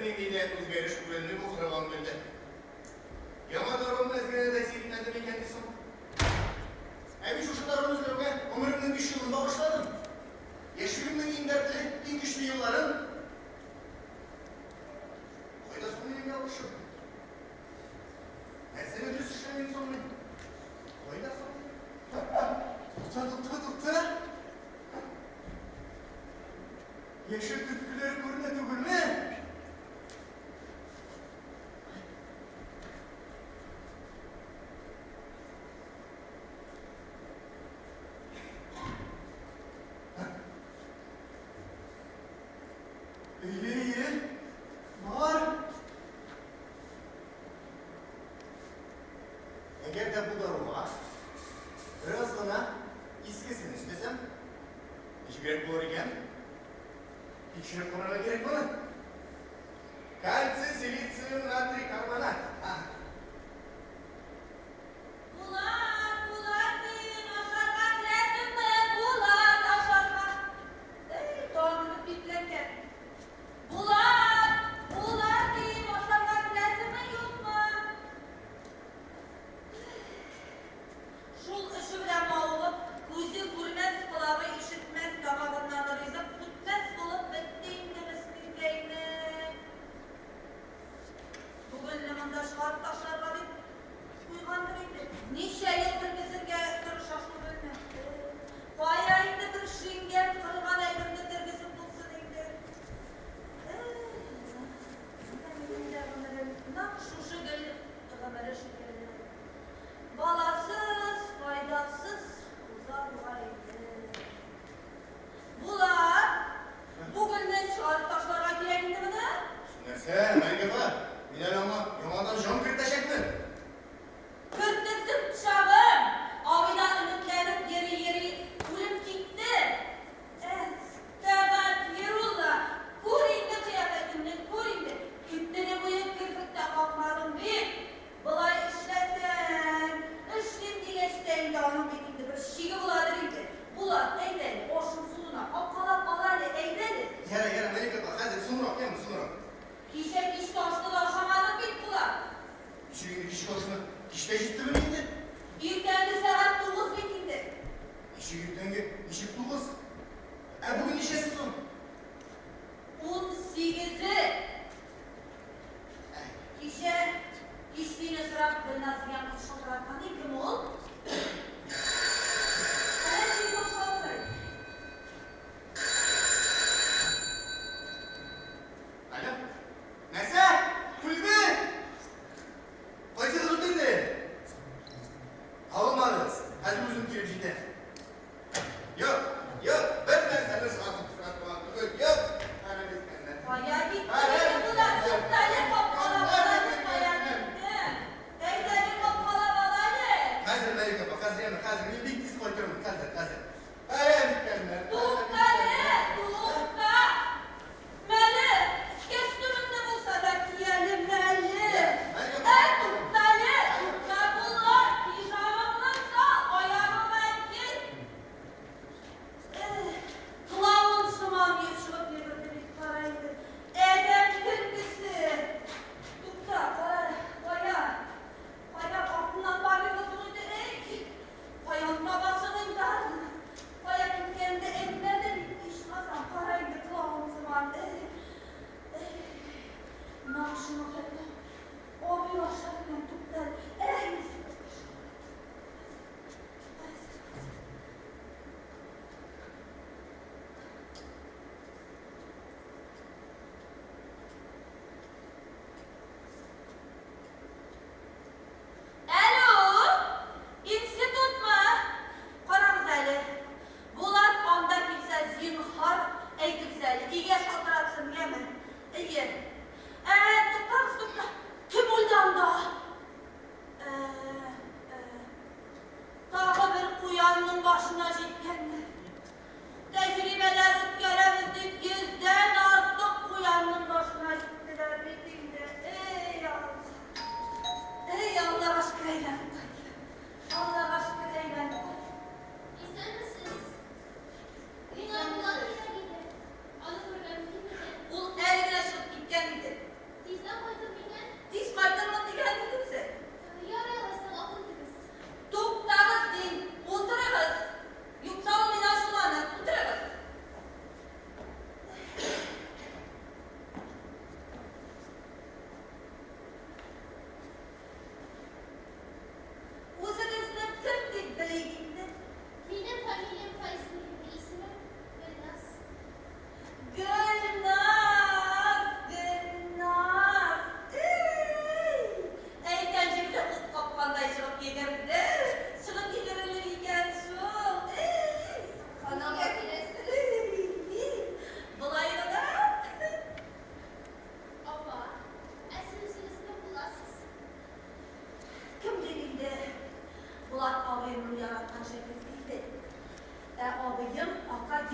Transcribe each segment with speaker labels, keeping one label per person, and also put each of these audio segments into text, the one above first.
Speaker 1: Бернинди дә үзгәреш күренми бу корыган гөлдә. Яңа даруым әз генә дә тәэсир итмәде микән ди соң? Ә мин шушы даруны эзләүгә гомеремнең биш елын багышладым. Яшьлегемнең иң дәртле, иң көчле елларын. Кайда соң минем ялгышым? Нәрсәне дөрес эшләмим соң мин? Кайда соң? Тукта, тукта, тукта! Яшел төрткеләр күренә түгелме? Әйе, әйе, бар. Әгәр дә бу даруга бераз гына искесен өстәсәм, ничегрәк булыр икән? Тикшереп карарга кирәк моны. Кальций, силициум, натрий, карбонат.
Speaker 2: Булат, Булат дим, ашарга керәсеңме? Булат, ашарга. Эй, тагын кереп бикләнгән. Булат, Булат дим, ашарга керәсеңме, юкмы? Шул эше белән мавыгып, күзе күрмәс, колагы ишетмәс, тамагыннан ризык үтмәс булып бетте инде мескенкәйнең. Бу гөлне монда чыгарып ташларга дип куйгандыр инде. Ничә ел тергезергә тырыша шул гөлне. Кая инде бер шиңгән, корыган әйберне тергезеп булсын инде. Менә минем дә гомерем нәкъ шушы гөл гомере шикелле. Баласыз, файдасыз уза бугай инде. Булат, бу гөлне чыгарып ташларга кирәк инде моны.
Speaker 1: Нәрсә, Мәликә апа, мин әле аңа яңадан җан кертәчәкмен.
Speaker 2: Кертерсең пычагым! Абыйдан өметләнеп йөри-йөри үлеп китте. Әстәгәфирулла! Күр инде кыяфәтемне, күр инде! Төне буе керфек тә какмадым бит! Болай эшләсәң, эшлим дигәч тә инде аның бит инде бер чиге буладыр инде. Булат, әйдә әле, ашың суына, капкалап ал әле, әйдә әле.
Speaker 1: Ярар, ярар, Мәликә апа, хәзер, соңрак, яме, соңрак.
Speaker 2: Кичә кичке ашны да ашамадың бит, Булат.
Speaker 1: Ничек инде кичке ашны? Кич тә җиттемени инде?
Speaker 2: Иртәнге сәгать тугыз бит инде.
Speaker 1: Ничек иртәнге? Ничек тугыз? Ә бүген ничәсе соң?
Speaker 2: Унсигезе. Кичә кич сине сорап Гөлназ дигән кыз шылтыраткан ди, кем ул? Әнә телефон шалтырый.
Speaker 1: Алло. Нәрсә? Үлде? Кайсыгыз үтерде? Калмагыз. Хәзер үзем килеп җитәм. Юк, юк, бер нәрсәне шалтыратмаган түгел. Юк. Хәрәм иткәннәр.
Speaker 2: Кая киттең инде, Булат? Туктале, капкалап ал әле, кая киттең? Әйдәле, капкалап ал әле.
Speaker 1: Хәзер.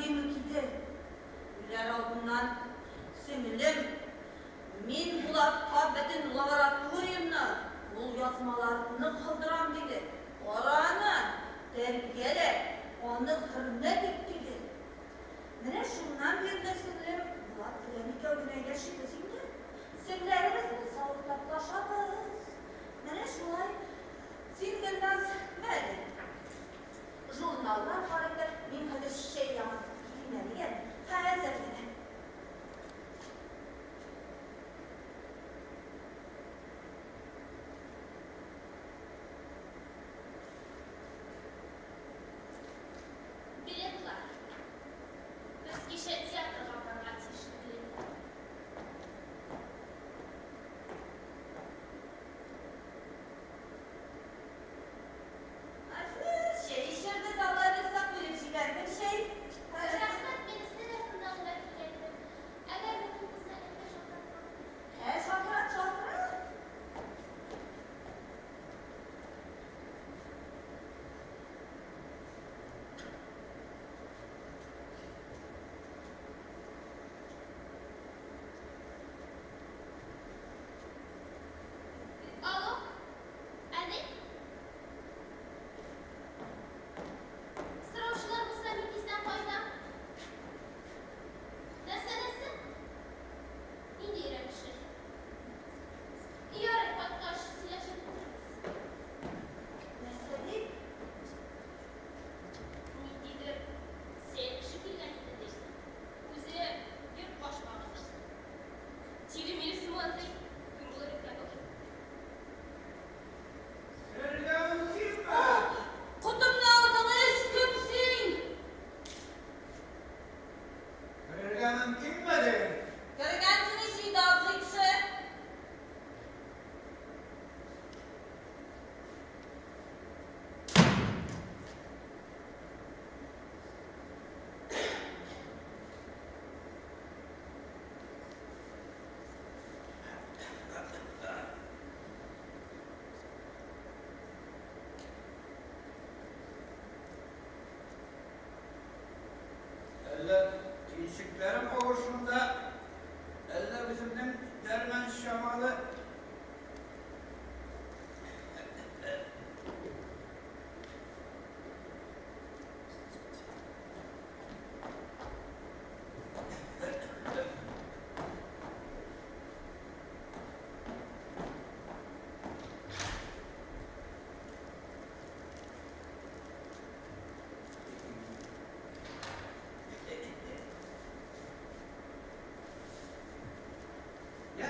Speaker 2: дим үк иде. Үләр алдыннан, Сеңлем, мин Булатка бөтен лабораториямне, кулъязмаларымны калдырам, диде. Кара аны, тәрбиялә, аны хөрмәт ит, диде. Менә шуннан бирле, сеңлем, Булат белән икәү генә яшибез инде. Серләребез булса уртаклашабыз. Менә шулай. Син, Гөлназ, мә әле. Журналлар карый тор, мин хәзер чәй яңартып килим әле, яме? Хәзер генә.
Speaker 3: Билетлар. Без кичә театрга барырга тиешле билетлар.
Speaker 2: Хәзер чәй эчәрбез, Алла бирса, куеп җибәрдем чәй.
Speaker 3: Рәхмәт, мин өстәл артында гына килгән идем. Әгәр мөмкин булса, әнигә шалтыратмам.
Speaker 2: Ә, шалтырат, шалтырат.
Speaker 3: Алло, әни? Сораучылар булса, мин тиздән кайтам. Нәрсә, нәрсә? Нинди өйрәнеше? Ярый, кайткач сөйләшеп бетерербез.
Speaker 2: Нәрсә ди?
Speaker 3: Ниндидер сәер кеше килгән иде, ди. Үзе йорт башмагы. Тире-мире сыман, ди. Кем булыр икән ул?
Speaker 4: Керергә мөмкинме?
Speaker 2: Котымны алдың, эш, кем син?
Speaker 4: Керергә мөмкинме, дим?
Speaker 2: Кергәнсең ич инде, абзый кеше.
Speaker 4: Әллә төенчекләрем авыр шунда, әллә үземнең дәрман чамалы. Я,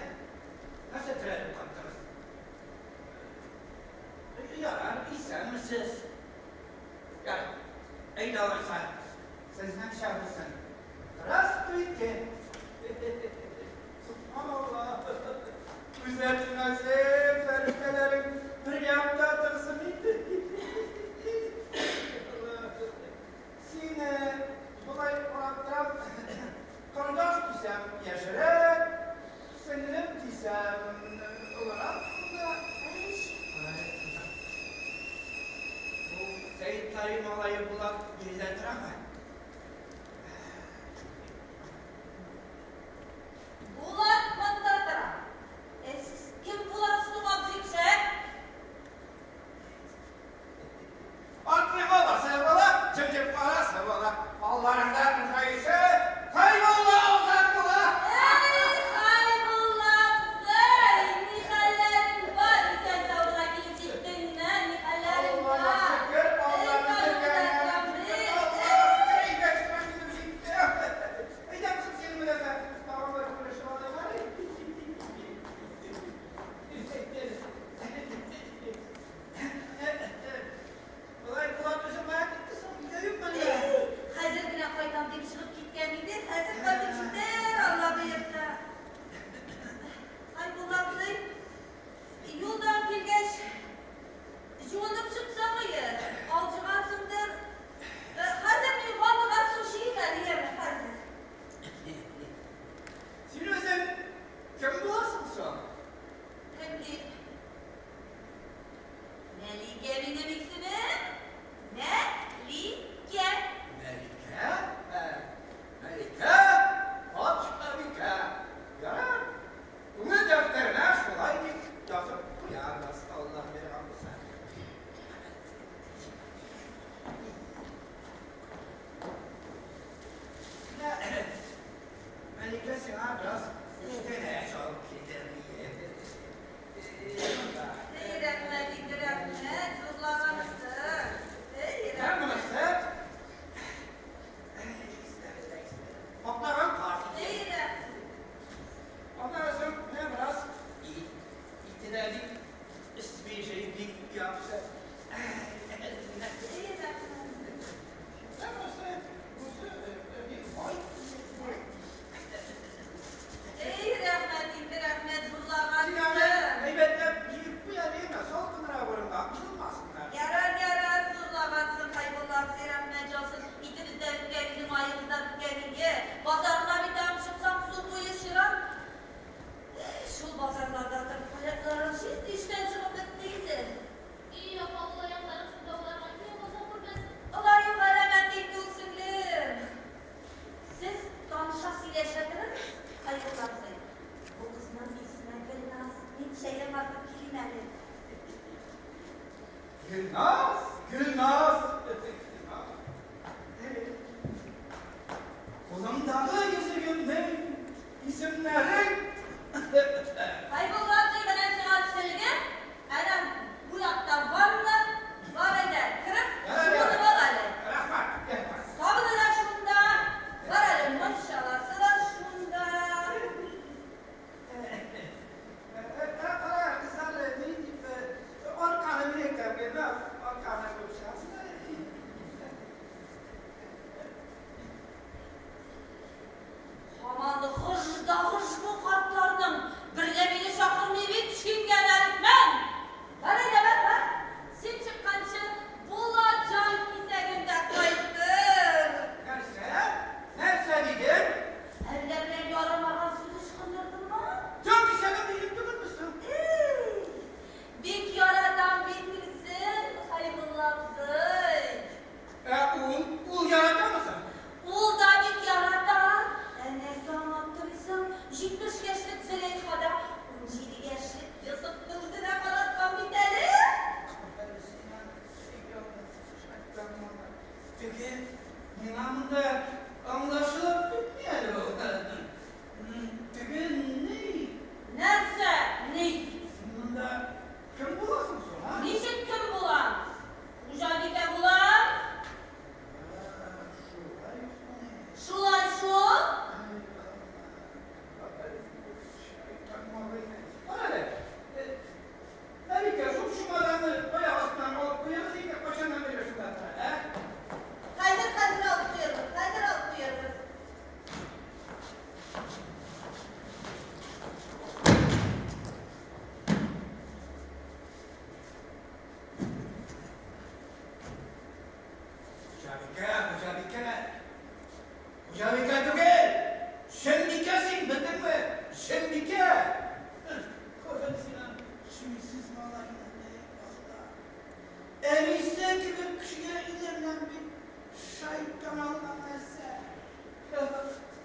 Speaker 4: нәрсә терәлеп каттыгыз? Ярар, исәнмесез. Ярар, әйдә алайса, сезнеңчә булсын. Здравствуйте. Субханалла. Күзләр тимәсен, фәрештәләрең бер якта торсын инде. Сине болай карап торам, кордаш дисәм, яшьрәк, сеңлем дисәм, олырак да. Бу Сәетлари малае Булат биредә торамы?
Speaker 2: Булат монда тора. Ә сез кем буласыз соң, абзый кеше?
Speaker 4: Атлы баласы була, җеп-җеп карасы була. Алларында ыржаешы, Хәйбулла озак була.
Speaker 2: Әй, Хәйбулла абзый, ни хәлләрең бар? Исән-сау гына килеп җиттеңме? Ни хәлләрең
Speaker 4: Аллага
Speaker 2: бар?
Speaker 4: шөкер,
Speaker 2: Әй,
Speaker 4: Алланың
Speaker 2: кайгыда
Speaker 4: биргәненә
Speaker 2: торам
Speaker 4: шөкер,
Speaker 2: бит.
Speaker 4: Аллага шөкер. Гөлназ, Гөлназ. Кулымдагы йөзегемнең исемнәрең.
Speaker 2: Хәйбулла абзый, менә сиңа сөлге, әнә бу якта ванна, бар әйдә, кереп, юынып ал әле.
Speaker 4: Рәхмәт, рәхмәт.
Speaker 2: Сабыны да шунда, бар әле, мунчаласы да шунда.
Speaker 4: Кара, кызлар, ни дип, арканы мин әйтәм, Гөлназ, арканы күпчәсен.
Speaker 2: Һаман гыж да гыж бу картларның, бер дә мине чакырмый бит, шиңгән әрекмән. Бар әйдә, бар, бар. Син чыкканчы Булат җан кисәгем дә кайтыр.
Speaker 4: Нәрсә? Нәрсә дидең?
Speaker 2: Әллә берәр ярамаган сүз ычкындырдыммы?
Speaker 4: Җан кисәгем дидең түгелме соң?
Speaker 2: Эй, бик яратам бит үзен, Хәйбулла абзый.
Speaker 4: Ә ул, ул яратамы соң?
Speaker 2: Ул да бик ярата. Ә нәрсә аңлап торыйсың? 70 яшьлек Зөләйха да 17 яшьлек Йосыфны үзенә караткан бит әле.
Speaker 4: Теге, миңа монда аңлашылып бетми әле ул. Теге ни?
Speaker 2: Нәрсә? Ни?
Speaker 4: Син монда кем буласың соң, а?
Speaker 2: Ничек кем булам? Хуҗабикә булам.
Speaker 4: Шулай шул.
Speaker 2: Шулай шул.
Speaker 4: Кара әле, Мәликә, шул чемоданны аяк астыннан алып куегыз инде, кайчаннан бирле шунда тора, ә?
Speaker 2: Хәзер, хәзер алып куярбыз, хәзер алып куярбыз.
Speaker 4: Хуҗабикә, хуҗабикә. Хуҗабикә түгел, чынбикә син, белдеңме? Чынбикә. Афәрин сиңа, чүйсез малайны, әй Алла. Әнисе кебек кешегә өйләнәм бит, шайтан алган нәрсә.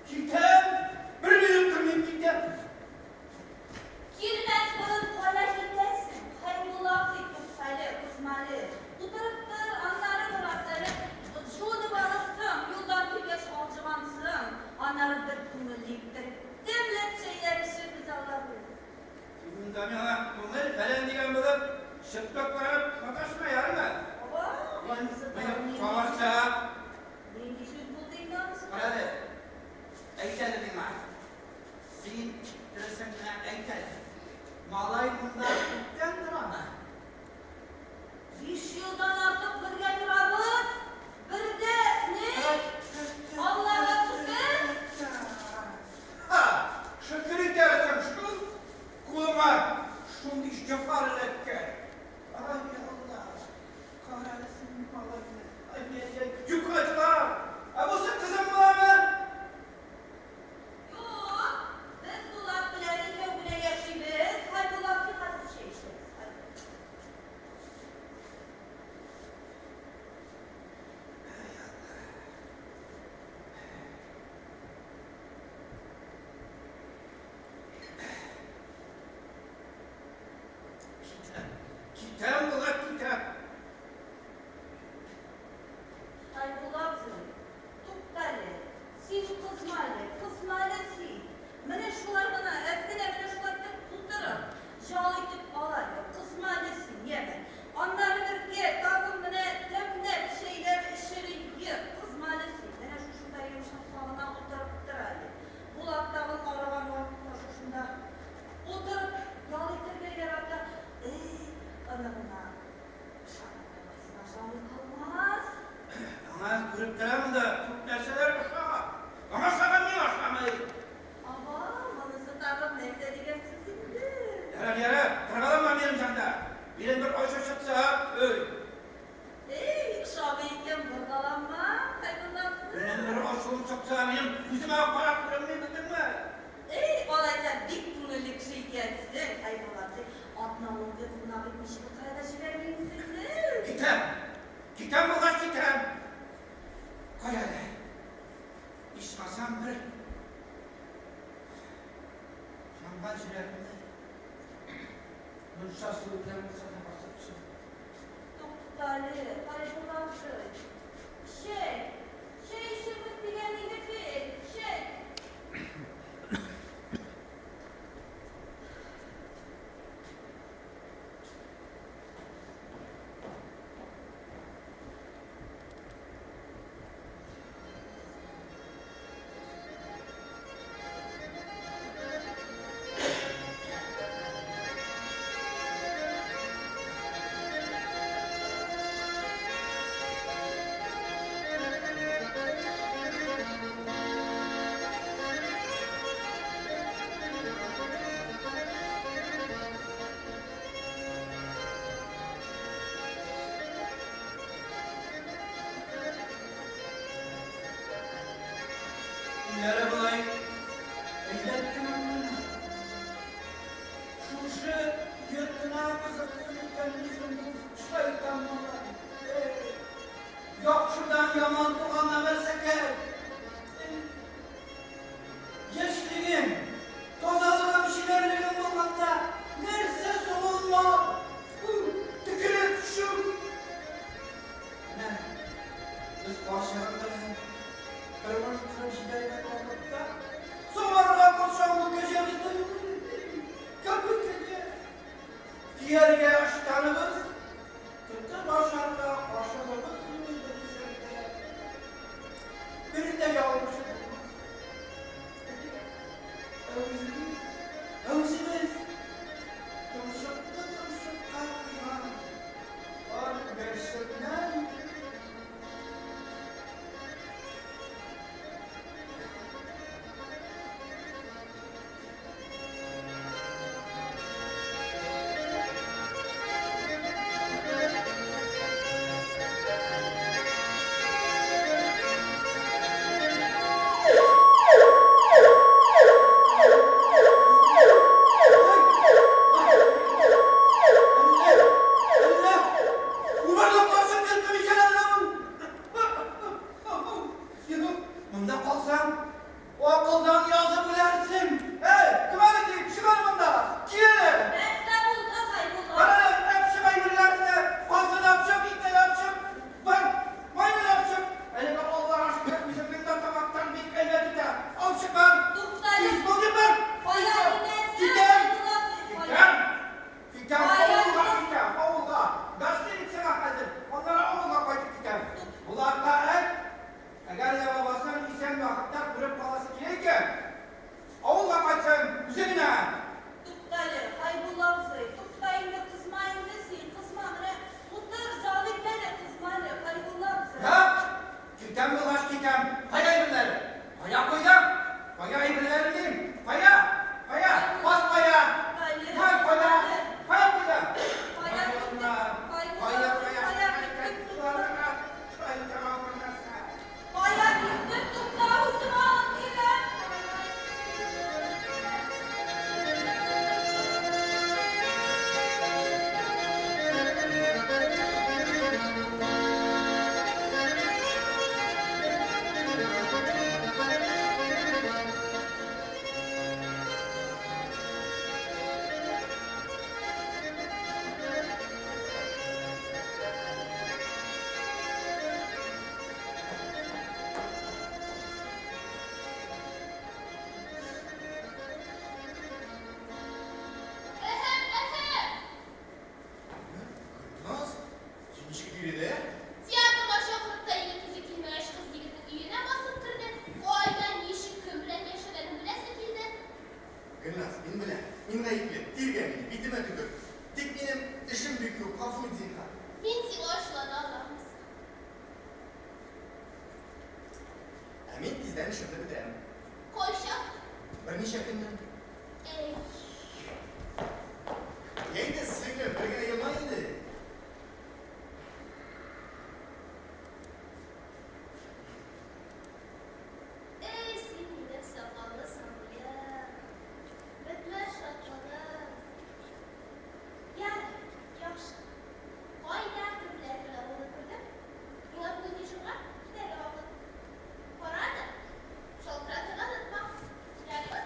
Speaker 4: Китәм, бер минут тормыйм, китәм.
Speaker 2: Килмәс борын кая китәсең? Хәйбулла абзый, туктале, кызмале. Утырып тор, аннары бераз әле жуынып алырсың, юлдан килгәч алҗыгансың. Аннары бер күңелле иттереп, тәмләп чәйләр эчербез алабыз.
Speaker 4: Син монда миңа күңел фәлән дигән булып, чытлык карап маташма, ярыймы?
Speaker 2: Ава, анысы
Speaker 4: Мыек
Speaker 2: да
Speaker 4: кабарчак.
Speaker 2: Нинди сүз бу? Туктале, Хәйбулла абзый. Чәй, чәй эчербез дигән идек бит, чәй.
Speaker 4: Ниләре болай әйләндеме менә? Шушы йортына кызыксынып үткәнне соң бу шайтан малай. Эй, яхшыдан яман туган нәмәрсәкәй. Яшьлегем, тазалыгым, чибәрлегем булганда, нәрсә соң ул мал? Төкереп төшү. Менә без карчыгым белән тормыш корып җибәргән вакытта соңарга корсаң ул кәҗәбез дә юк иде. Кәпүт кәҗә. Кияргә ыштаныбыз, тотып ашарга кашыгыбыз юк иде дисәң дә, бер дә ялгыш булмас. Ә үзебез, ә үзебез томшыкны томшыкка куйган пар күгәрченнәр идек. Әллә, әллә, убырлы карчык кертте микән әллә бу? Монда калсаң, акылдан язып үләрсең. Әй, кем әле син? Чык әле монда. Кил әле.
Speaker 2: Нәрсә булды, Хәйбулла?
Speaker 4: Бар әле, әп чык әйберләрне. Казны да алып чык, итне дә алып чык. Бар, майны да алып чык. Әлегә Аллага шөкер, үземнең дә тамактан бик әйбәт үтә. Алып чык бар.
Speaker 2: Туктале.
Speaker 4: Тиз бул дип бар.
Speaker 2: Кая китәсең,
Speaker 4: Китәм.
Speaker 2: Хәйбулла абзый? Кая?
Speaker 4: Китәм. Китәм,
Speaker 2: Кая
Speaker 4: авылга
Speaker 2: китәсең?
Speaker 4: китәм, авылга. Гостиницага хәзер. Аннары авылга кайтып китәм. Булатка әйт, әгәр дә бабасын исән вакытта күреп каласы килә икән, авылга кайтсын, үзе генә.
Speaker 2: Туктале, Хәйбулла абзый, тукта инде, кызма инде син, кызма, менә утыр, җан ит әле, кызма әле, Хәйбулла абзый.
Speaker 4: Юк, китәм булгач китәм. Кая әйберләр? Кая куйдың? Кая әйберләрең дим? Кая? Кая? Бас кая?
Speaker 2: Туктале,
Speaker 4: Май кая?
Speaker 2: туктале.
Speaker 4: Кая куйдың?
Speaker 2: Кая киттең, Хәйбулла
Speaker 4: Кая,
Speaker 2: абзый,
Speaker 4: кая?
Speaker 2: кая киттең, тукта?
Speaker 4: Шайтан алгыр нәрсә.
Speaker 2: Кая киттең, тукта, үзем алып киләм.
Speaker 3: Әһәм, әһәм!
Speaker 1: Гөлназ, син ничек биредә?
Speaker 3: Театрга чакырып та егет үзе килмәгәч, кыз егетнең өенә басып керде. Кайда, ничек, кем белән яшәгәнен беләсе килде.
Speaker 1: Гөлназ, мин беләм, мин гаепле, тиргә мине, битемә төкер. Тик минем эшем бик күп, гафу ит, зинһар.
Speaker 3: Мин сиңа ачулана аламмы соң?
Speaker 1: Ә мин тиздән эшемне бетерәм.
Speaker 3: Кайчан?
Speaker 1: Берничә көннән.
Speaker 3: Әй.
Speaker 1: Йә инде, сеңлем, бер генә елмай инде.
Speaker 3: Әй, син минем сакаллы сабыем. Бетмәс шатлыгым. Ярый, яхшы. Кайда, кемнәр белән булып күрдем? Миңа бүген дежурга китәргә вакыт. Кара аны, шалтыратырга онытма. Ярыймы?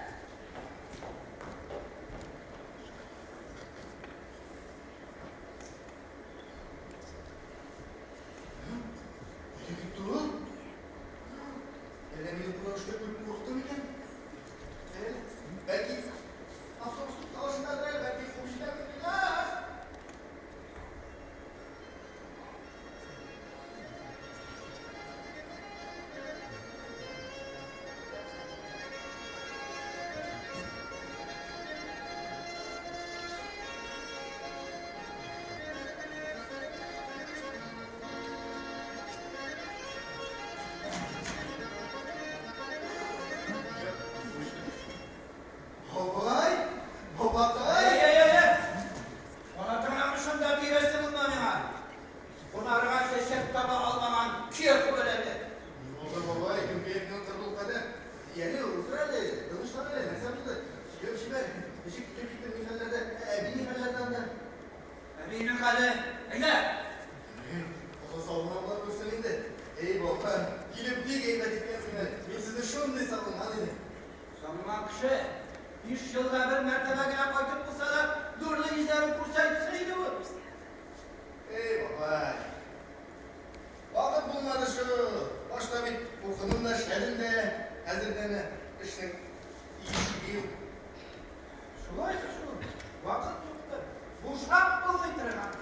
Speaker 4: Әйдә!
Speaker 1: Озын сау гына була күрсен инде. Эй, бабай, килеп бик әйбәт иткәнсең әле. Мин сезне шундый сагынган идем.
Speaker 4: Сагынган кеше биш елга бер мәртәбә генә кайтып булса да, нурлы йөзләрен күрсәтсен иде ул.
Speaker 1: Эй, бабай. Вакыт булмады шул. Башта бит укыдым да, эшләдем дә. Хәзер дә әнә эшнең ишеге юк.
Speaker 4: Шулай да шул, вакыт юктыр. Бушап булмый торган.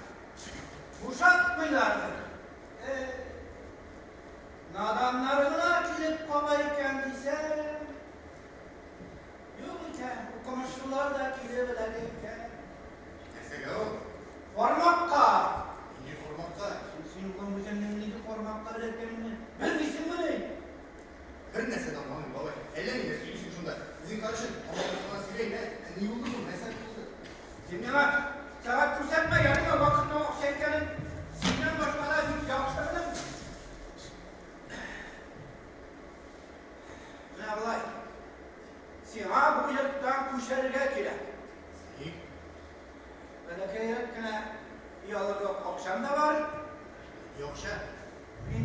Speaker 4: Бушатмыйлардыр. Э, наданнар гына килеп кала икән дисәм, юк икән, укымышлылар да килеп эләгә икән.
Speaker 1: Нәрсәгә ул?
Speaker 4: Кармакка!
Speaker 1: Нинди кармакка?
Speaker 4: Син, улым, үзеңнең нинди кармакка эләккәнеңне белмисеңмени?
Speaker 1: Бер нәрсә дә аңламыйм, бабай. Әллә ниләр сөйлисең шунда. Зинһар өчен, тамак сөйлә, ә ни булды соң, нәрсә булды?
Speaker 4: Син миңа сәгать күрсәтмә, ярыймы, вакытның акча икәнен синнән башка да бик яхшы беләм. Менә болай. Сиңа бу йорттан күчәргә кирәк.
Speaker 1: Ник?
Speaker 4: Бәләкәйрәк кенә өй алырлык акчам да бар.
Speaker 1: Нинди акча?
Speaker 4: Мин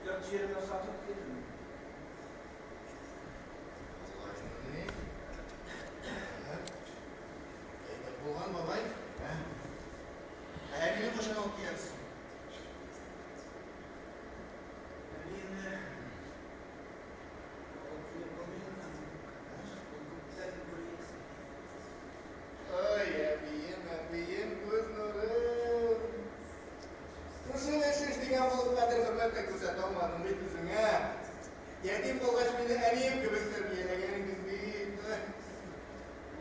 Speaker 4: йорт-җиремне сатып килдем.
Speaker 1: Алай. Әйбәт булган, бабай. Ә? Ә әбине кайчан алып киләбез?
Speaker 4: Әбиемне алып килеп булмый инде. Ул күптән гүр иясе.
Speaker 1: Ай, әбием, әбием, күз нурым. Шушы эш дигән булып кадер-хөрмәт тә күрсәтә алмадым бит үзеңә. Ятим калгач мине әнием кебек тәрбияләгән идең бит.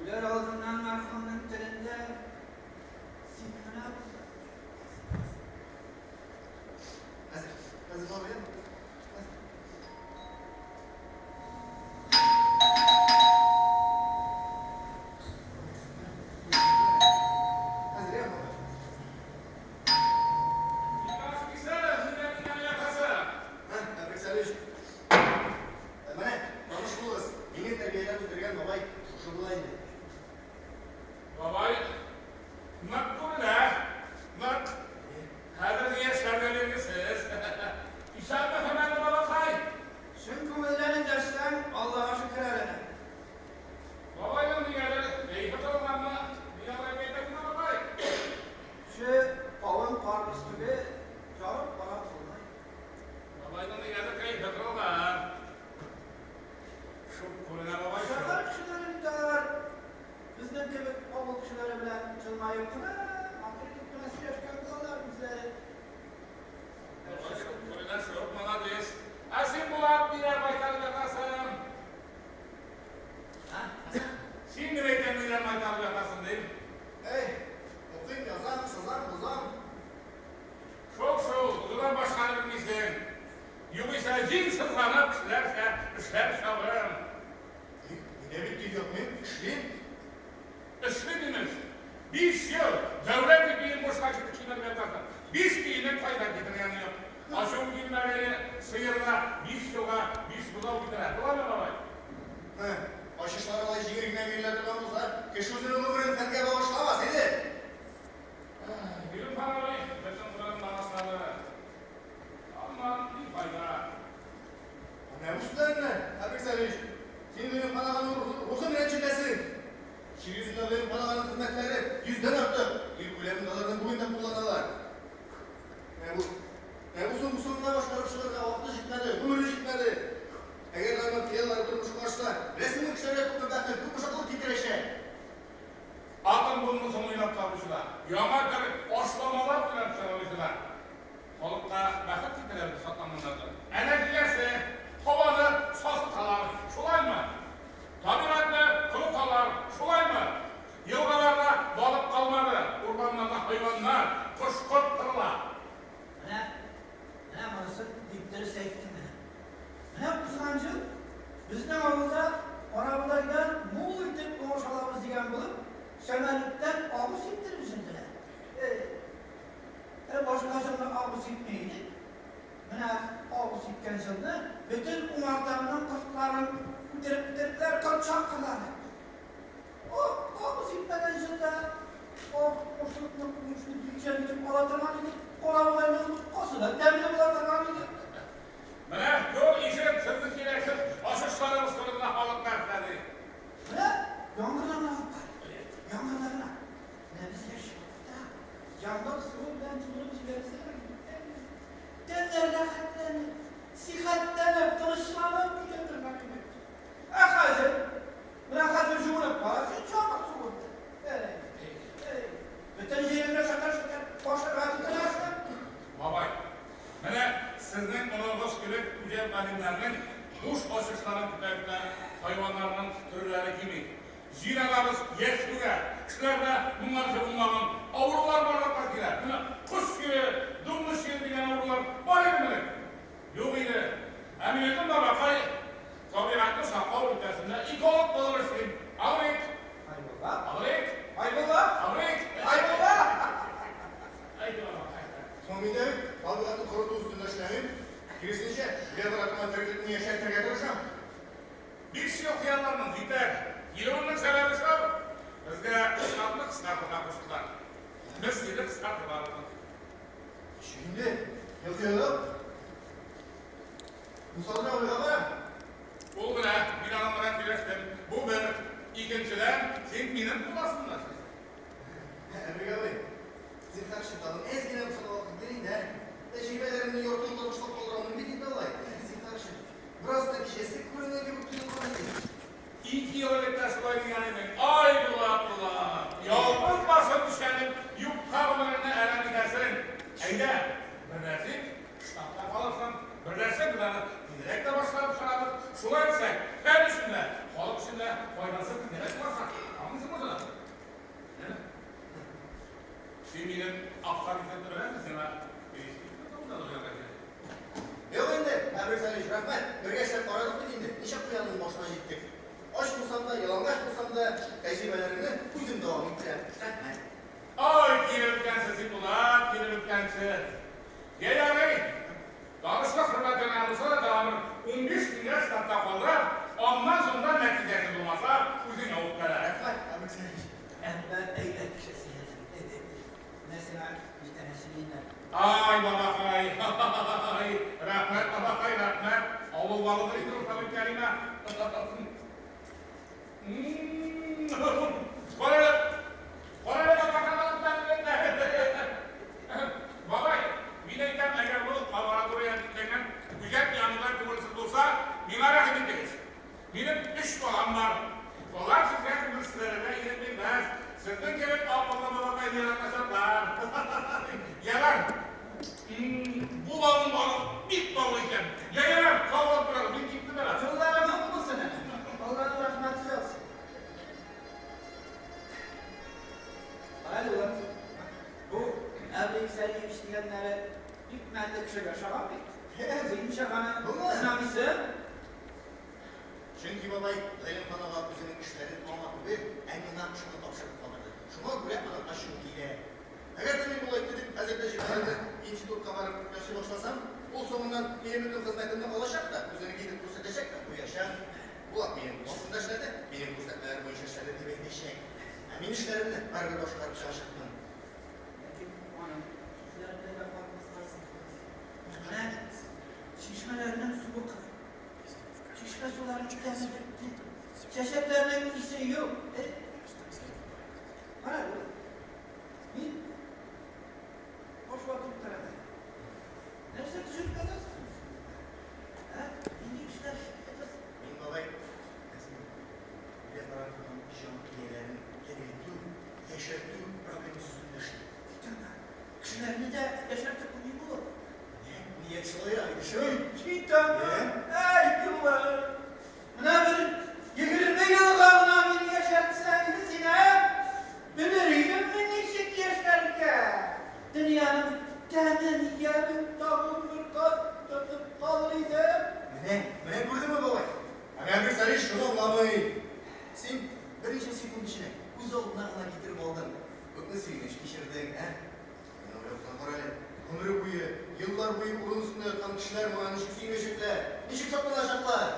Speaker 4: Үләр алдыннан мәрхүмнең телендә син генә булдың.
Speaker 1: Хәзер, хәзер бабай. Хәзер. Хәзер, я бабай. Һә, Әбрик Сәлиш. Менә, таныш булыгыз. Мине тәрбияләп үстергән бабай шушы була инде.
Speaker 5: Бабай, нык күренә, нык. Хәзерге яшьләргә биргесез. Исәнме, хөрмәтле бабакай?
Speaker 4: Чын күңелдән эндәшсәң, Аллага шөкер әле.
Speaker 5: Бабайның нигәдер кәефе кырылганмы? Ни алай әйтә генә, бабай?
Speaker 4: Ше кавын карбыз түгел, ярып бара калмый.
Speaker 5: Бабайның нигәдер кәефе кырылган. Шук күренә, бабай.
Speaker 4: Шәһәр кешеләре бит алар безнең кебек авыл кешеләре белән елмаеп кына, матур итеп кенә сөйләшкән булалар үзләре.
Speaker 5: Бабай шук күренә, шук, молодец. Ә син, Булат, ниләр майтарып ятасың?
Speaker 4: Һа? Хәсән?
Speaker 5: Син генә әйтәм, ниләр майтарып ятасың, дим.
Speaker 1: Әй, укыйм, язам, сызам, бозам.
Speaker 5: Шул шул, узудан башканы белмисең. Югыйсә җиң сызганып кешеләрчә эшләп чабырым.
Speaker 1: Мине бит тик ятмыйм, эшлим.
Speaker 5: Эшлим, имеш. 5 ел дәүләт ипиен бушка кимереп ятасың. 5 тиенен кайдан китергәне юк. Ачуым килмәгәе, сыерга 5 елга биш бозау китерә. Буламы, бабай?
Speaker 1: Һә, ачышлар алай җиңел генә бирелә торган булса, кеше үзенең гомерен фәнгә багышламас иде.
Speaker 5: Гыйлемхан абый бөтен гомерен багышлады. Аннан ни файда?
Speaker 1: Менә бу сүзләреңне, Әбрик Сәлиш, син Гыйлемхан аганың рухын рәнҗетәсең. Җир йөзендә Гыйлемхан аганың хезмәтләре 100дән артык. Ил күләмендә аларны бүген дә кулланалар. Менә бу соңгысын гына башкарып чыгарга вакыты җитмәде, гомере җитмәде. Әгәр аның хыяллары тормышка ашса, беләсеңме, кешеләргә күпме бәхет, күпме шатлык китерәчәк.
Speaker 5: Атом бомбасын уйлап табучылар, яңа төр ашламалар уйлап чыгаручылар. Халыкка бәхет китерә шатланганнардыр. Ә нәтиҗәсе һаваны сасыталар, шулаймы? Табигатьне корыталар, шулаймы? Елгаларда балык калмады, урманнарда хайваннар, кош-корт кырыла.
Speaker 4: Менә, менә монысын бик дөрес әйттең менә. Менә узган ел безнең авылда карабодайдан мул итеп уңыш алабыз дигән булып, сәмәлүттән агу сиптереп җибәрделәр. Башка елны агу сипми идек. Менә агу сипкән елны бөтен умартамның кортларын үтереп бетерделәр, корт чаккырлар. О, агу сипмәгән елда Ак ашлыкны уңышны билчән итеп ала торган идек, карабодайның боткасы да тәмле була торган иде.
Speaker 5: Менә күр, ишет, сезнең кирәксез ачышларыгыз турында халык нәрсә ди.
Speaker 4: Менә яңгырлар гына алып бар. Яңгырлар гына. Менә без яшь вакытта яңгыр суы белән җуынып җибәрсәң, тәннәр рәхәтләнеп, сихәтләнеп, тынычланып китә торган иде. Ә хәзер, менә хәзер җуынып кара син яңгыр суы белән. Әй, әй, бөтен җиреңне шытыр-шытыр ашарга тотынасың.
Speaker 5: Бабай, менә сезнең оныгыгыз кебек үҗәт галимнәрнең буш ачышларын көтә-көтә хайваннарның төрләре кими. Җир анабыз яшь түгә, кешеләрдә моңарчы булмаган авырулар барлыкка килә. Менә кош чире, дуңгыз чире дигән авырулар бар идеме элек? Юк иде. Ә мин үзем, бабакай, табигатьне саклау өлкәсендә эколог булып эшлим. Абрик!
Speaker 4: Хайбулла.
Speaker 5: Абрик!
Speaker 4: Хайбулла!
Speaker 5: Абрик!
Speaker 4: Хайбулла!
Speaker 5: Әйт, бабакай.
Speaker 1: Соң мин дә бит табигатьне корыту өстендә эшләмим. Киресенчә, географияне тереклекне яшәртергә тырышам.
Speaker 5: 5 ел хыялларның җитәр. Килүемнең сәбәбе шул. Безгә штатны кыскартырга куштылар. Без сине кыскартырга булдык.
Speaker 1: Ничек инде? Елкы елып? Мусалдыр абыйга барам.
Speaker 5: Ул белә, мин аның белән сөйләштем. Бу бер. Икенчедән, син минем кул астында эшлисең.
Speaker 1: Әмиргә абый, зинһар өчен тагын әз генә булса да вакыт бир инде, ә? Тәҗрибәләремне ярты юлда ташлап калдырамын бит инде алай. Зинһар өчен. Бераз нәтиҗәсе күренгән кебек тоелган иде.
Speaker 5: 2 ел элек тә шулай дигән идең. Ай, Булат, Булат, ялгыз башың чәнеп, юкка гомереңне әрәм итәсең. Әйдә, берләшик, штатта калырсың. Берләшсәк, без аны тизрәк тә башкарып чыгарбыз. Шулай итсәк, фән өчен дә, халык өчен дә файдасы тизрәк булачак. Аңлыйсыңмы шуны? Син минем авторитетны беләсең, сиңа
Speaker 1: Юк инде, Әмир Салич, рәхмәт. Бергә эшләп карадык бит инде. Ничә куянның башына җиттек. Ач булсам да, ялангач булсам да, тәҗрибәләремне үзем дәвам иттерәм. Рәхмәт.
Speaker 5: Ай, килеп беткәнсез син, Булат, килеп беткәнсез. Йә, ярый. Танышлык хөрмәтенә булса да тагын бер 15 көнгә штатта калдырам. Аннан соң да нәтиҗәсе булмаса, үзеңә үпкәлә.
Speaker 1: Рәхмәт, Әмир Салич.
Speaker 4: Әмма әйбәт кеше син. Менә сиңа күчтәнәче миннән.
Speaker 5: Ай, бабакай, ай, рәхмәт, бабакай, рәхмәт. Авыл балыдыр инде ул Табиб Кәримә. Кара әле, кара әле, бабакай, бабай, мин әйтәм, әгәр бу лаборатория бикләнгән үзәк янында күңелсез булса, миңа рәхим итегез. Минем 3 балам бар. Алар сезгә күңелсезләргә ирек бирмәс. Сезнең кебек акыллы бабакайны яратачаклар. Ярар. Бу балның балы бик баллы икән. Я, ярар, сау булып торыгыз, мин киттем әле.
Speaker 4: Юлларың ак булсын әле. Алланың рәхмәте яусын. Әле улым, бу Әбри Сәлиевич дигәннәре бик мәнле кешегә ошаган бит. Син ничек аны
Speaker 1: Булмы?
Speaker 4: сынамыйсың?
Speaker 1: Чөнки бабай Гыйлемхан ага үзенең эшләрен аңа түгел, ә миңа шуны тапшырып калдырды. Шуңа күрә аның ачуы килә. Әгәр дә мин болай итеп хәзер тәҗрибәләрне институтка барып ясый башласам, ул соңыннан минем бөтен хезмәтемне алачак та, үзенең итеп күрсәтәчәк тә куячак. Булат минем кул астында эшләде, минем күрсәтмәләр буенча эшләде дип әйтәчәк. Ә мин эшләремне барыбер башкарып чыгачакмын.
Speaker 4: Ләкин аның сүзләрендә дә катмаска. Менә чишмәләрнең суы корый. Чишмә суларының тәме бетте. Чәчәкләрнең исе юк. Кара, мин баш ватып утырам. Нәрсә төзеп ятасың? Ә? Нинди эшләр ятасың?
Speaker 1: Мин, бабай, үлә бара торган җан ияләрен терелтү, яшәртү проблемасы өстендә эшлим.
Speaker 4: Китана. Кешеләрне дә яшәртеп булмый булыр.
Speaker 1: Ният шулайрак иде шул.
Speaker 4: Китана. Әй, юллары. Менә бер 20 елга гына мине яшәртсәң иде син, ә? Белер идем мин ничек яшәргә. Дөньяның тәмен, ямен тагын бер кат тотып калыр идем.
Speaker 1: Менә, менә күрдеңме, бабай? Ә Әмир Салиш шуны аңламый. Син берничә секунд эчендә күз алдына гына китереп алдың. Күпме сөенеч кичердең, ә? Менә уйлап кына кара әле. Гомере буе, еллар буе урын өстендә яткан кешеләр моңа ничек сөенәчәкләр, ничек шатланачаклар?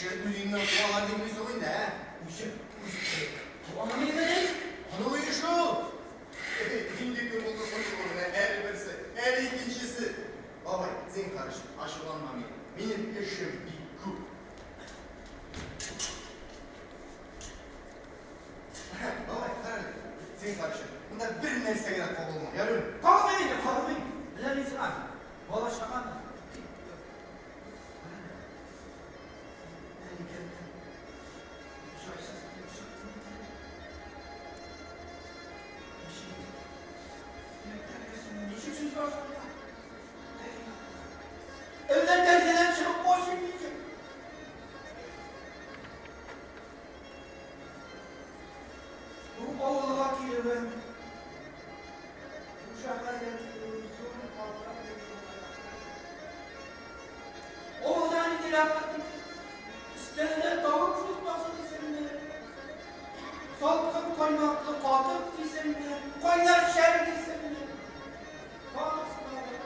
Speaker 1: Кешене үз өеннән куалар димени соң инде, ә?
Speaker 4: Үзе, үзе. Аның өеме?
Speaker 1: Аның өе шул. Инде кем булды соң шул менә, әле берсе, әле икенчесе. Бабай, зинһар өчен, ачуланма мине. Минем эшем бик күп. Бабай, кара әле, зинһар өчен, монда бер нәрсәгә дә кагылма, ярыймы?
Speaker 4: Кагылмыйм инде, кагылмыйм. Менә мин сиңа бала-чаганы. Ничек сүз башларга? Әллә тәрәзәдән чыгып качыйм микән? Бу авылга килүем, бу шәһәргә килүем зур хата Авылда нинди рәхәт икән. Өстәлдә тавык шулпасы дисеңме, салкын каймаклы катык дисеңме, кайнар чәй дисеңме. Барысы да бар.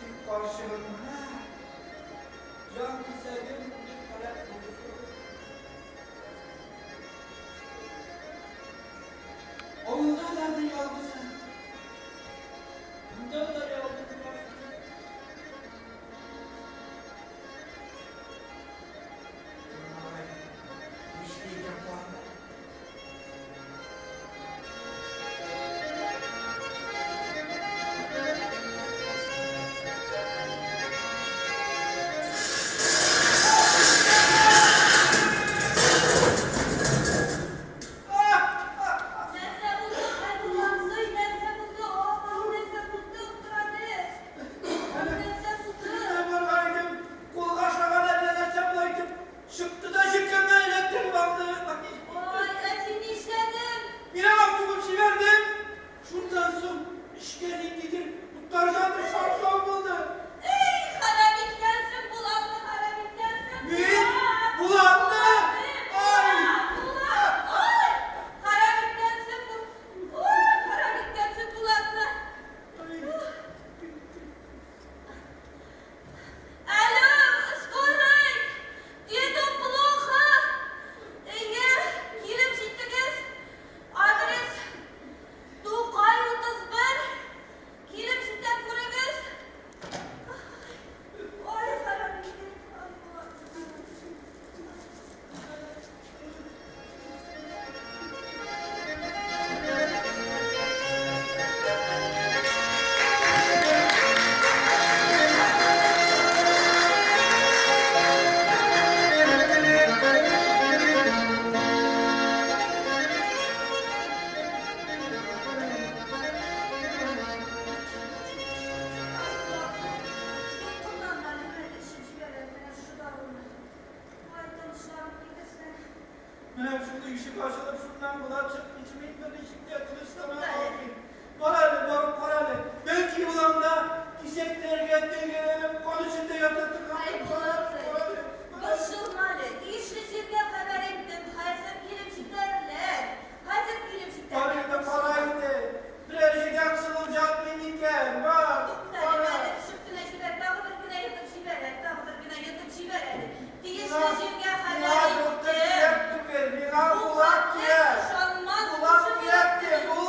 Speaker 4: Тик карчыгым гына җан кисәгем үлеп һәлак булды шул. Авылда да бер ялгызым. Монда да ялгыз башым. Ай, нишли икән карт?
Speaker 2: Нәрсә булды, Хәйрулла абзый, нәрсә булды? Апам, нәрсә булды? Утыр әле. Нәрсә булды?
Speaker 4: Көннәр барган идем, кулга ашаган әллә нәрсә болай итеп чыкты да җилкәмнән эләктереп алды.
Speaker 2: Ай, ә син нишләдең?
Speaker 4: Мин аңа сугып җибәрдем. Шуннан соң эчкә ниндидер утлардан бер шартлау булды.
Speaker 2: Эй, харам иткәнсең, Булатны харам иткәнсең.
Speaker 4: Мин? Булатны? Ай!
Speaker 2: Булат, ай! Харам иткәнсең, ой, харам иткәнсең Булатны. Алло, скорый! Деду плохо! Әйе, килеп җиттегез. Адрес Тукай 31. Килеп җитә күрегез. Ой, харам иткән. Ай, Булат. Дулкынланган әле эчеп җибәрә менә шушы даруны. Ай, тынычланып китерсәң.
Speaker 4: Менә шул ишек ачылып, шуннан Булат чыкканчы мин берничек тә тынычлана алмыйм. Бар әле, барып кара әле. Бәлки ул анда кисәкләргә телгәләнеп, кан эчендә ята торгандыр.
Speaker 2: Ай,
Speaker 4: Бар,
Speaker 2: Булат,
Speaker 4: кара әле.
Speaker 2: борчылма әле. Тиешле җиргә хәбәр иттем. Хәзер килеп җитәрләр. Хәзер килеп
Speaker 4: Бар
Speaker 2: җитәрләр.
Speaker 4: инде, кара инде. Берәр җиргә кысылып ятмый микән? Бар,
Speaker 2: Тукта әле,
Speaker 4: кара.
Speaker 2: әле төшеп кенә җибәр. Тагы бер генә йотып җибәр әле. Тагы бер генә йотып җибәр әле. Тиешле җиргә
Speaker 4: Миңа
Speaker 2: хәбәр
Speaker 4: доктор
Speaker 2: иттем.
Speaker 4: кирәк түгел, миңа
Speaker 2: Бу
Speaker 4: Булат
Speaker 2: хәтле
Speaker 4: кирәк.
Speaker 2: ышанмас
Speaker 4: Булат
Speaker 2: кеше
Speaker 4: кирәк ди,
Speaker 2: булып.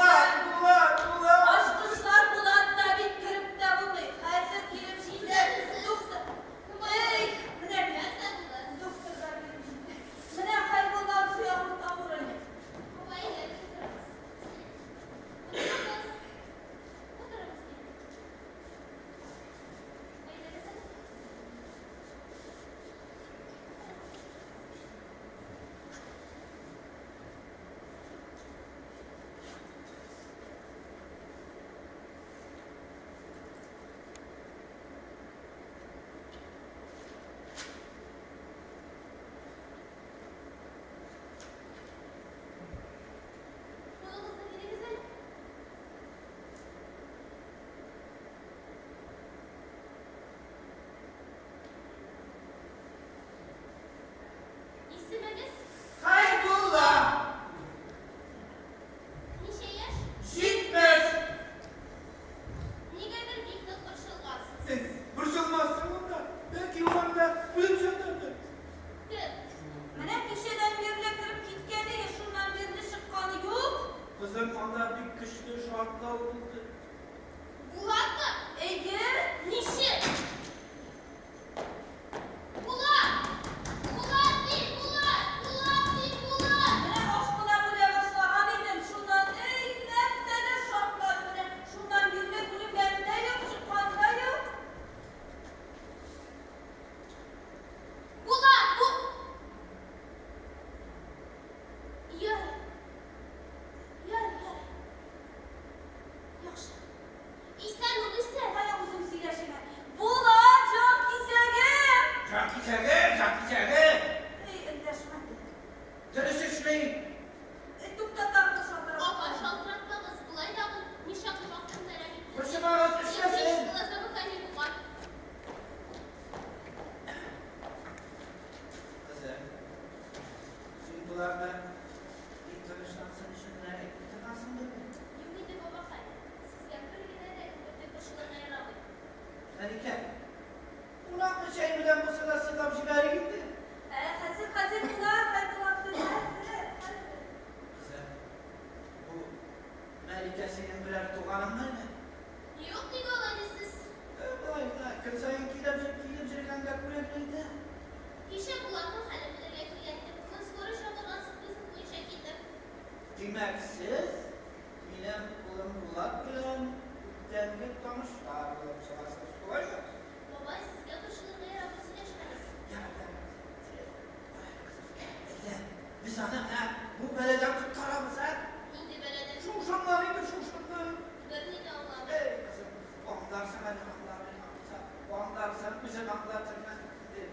Speaker 4: Үзем аңлатырмын инде.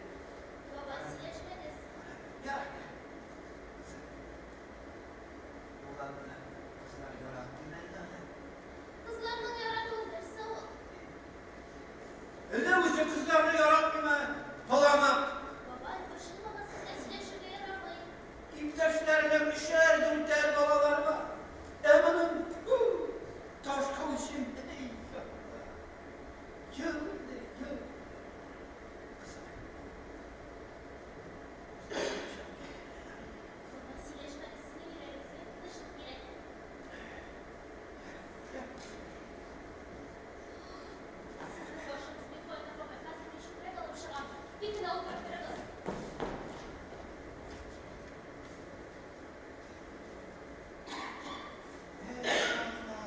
Speaker 3: Бабай, сөйләшмәгез.
Speaker 4: Ярар. Булатны кызлар яратмыймы әллә аны?
Speaker 3: Кызларның яратуы нәрсә ул?
Speaker 4: Әллә үзе кызларны яратмыймы? Таламык.
Speaker 3: Бабай, борчылмагыз, сезгә сөйләшергә ярамый.
Speaker 4: Иптәшләренең өчәр, дүртәр балалары бар. Ә моның, фу, таш каучым. Әй, Алла. Юк инде, юк. Кызым.
Speaker 3: Бабай, сөйләшмәгез, сезнең йөрәгегезгә тынычлык кирәк. Сезнең башыгыз бик кайнар, бабай. Хәзер мин чүпрәк алып чыгам. Тик кенә утырып торыгыз.
Speaker 4: Әй, Алла.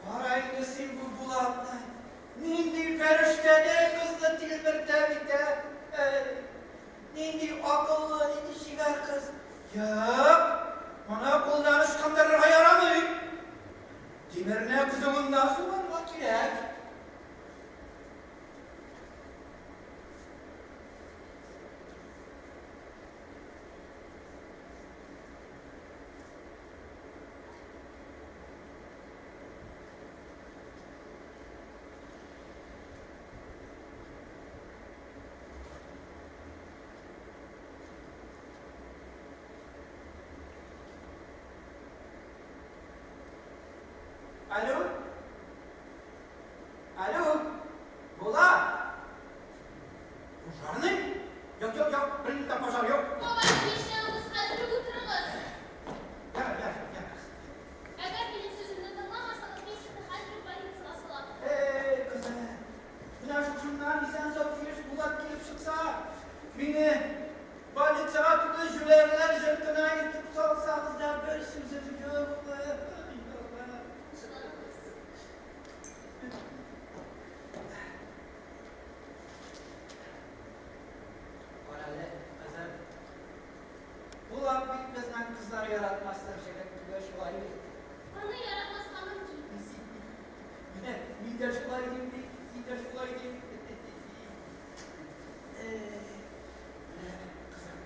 Speaker 4: Кара инде син бу Булатны. Нинди фәрештәдәй кызны тилмертә бит, ә? Әй, нинди акыллы, нинди чибәр кыз. Юк, моны кулдан ычкындырырга ярамый. Тимерне кызуында сугарга кирәк. Алло? Алло? Булат? Пожарный? Юк, юк, юк, бернинди дә пожар юк.
Speaker 3: Бабай, нишләвегез, хәзер үк утырыгыз.
Speaker 4: Ярар, ярар, ярар.
Speaker 3: Әгәр минем сүземне тыңламасагыз, мин сезне хәзер үк больницага салам.
Speaker 4: Эй, кызым, менә шушыннан исән-сау килеш Булат килеп чыкса, мине больницага түгел, җүләрләр йортына илтеп салсагыз да бер сүзем юк. Ай, Алла.
Speaker 3: Тынычланыгыз.
Speaker 4: Карале, кызым. Булат бит безнең кызлар яратмастыр җегет түгел, шулай бит.
Speaker 3: Аны яратмаска мөмкин.
Speaker 4: Менә мин дә шулай дим бит, мин дә шулай дим. Эй, менә, кызым.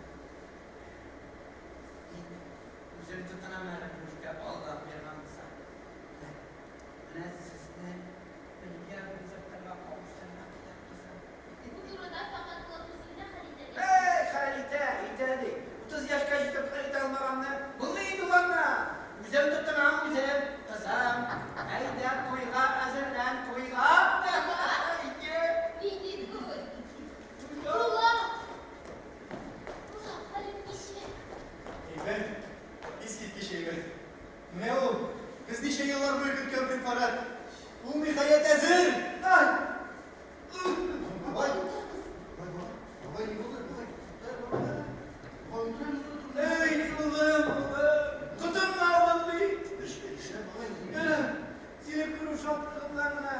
Speaker 4: Мин үзем тотынам әле бу эшкә, Алла биргән булса. Менә сезне бергә ризыктарга кавыштырырга кирәк, кызым.
Speaker 3: Бу турыда фәкать Булат үзе генә хәл итәргә
Speaker 4: Эй, хәл итә, итә ди. 30 яшькә җитеп хәл итә алмаганны, булмый инде ул аннан. Үзем тотынам, үзем, кызым. Әйдә, туйга әзерлән, туйга. Әйе.
Speaker 3: Нинди туй?
Speaker 4: Туйга.
Speaker 3: Булат! Булат, хәлең ничек?
Speaker 1: Әйбәт, искиткеч әйбәт. Менә ул, без ничә еллар буе көткән препарат. Ул, ниһаять, әзер!
Speaker 4: Ай!
Speaker 1: Бабай, бабай, бабай, ни булды, бабай? Бабай, утыр әле, утыр, утыр.
Speaker 4: Эй, улым, улым, котымны алдың бит.
Speaker 1: Нишләп, бабай?
Speaker 4: Сине күрү шатлыгымнан гына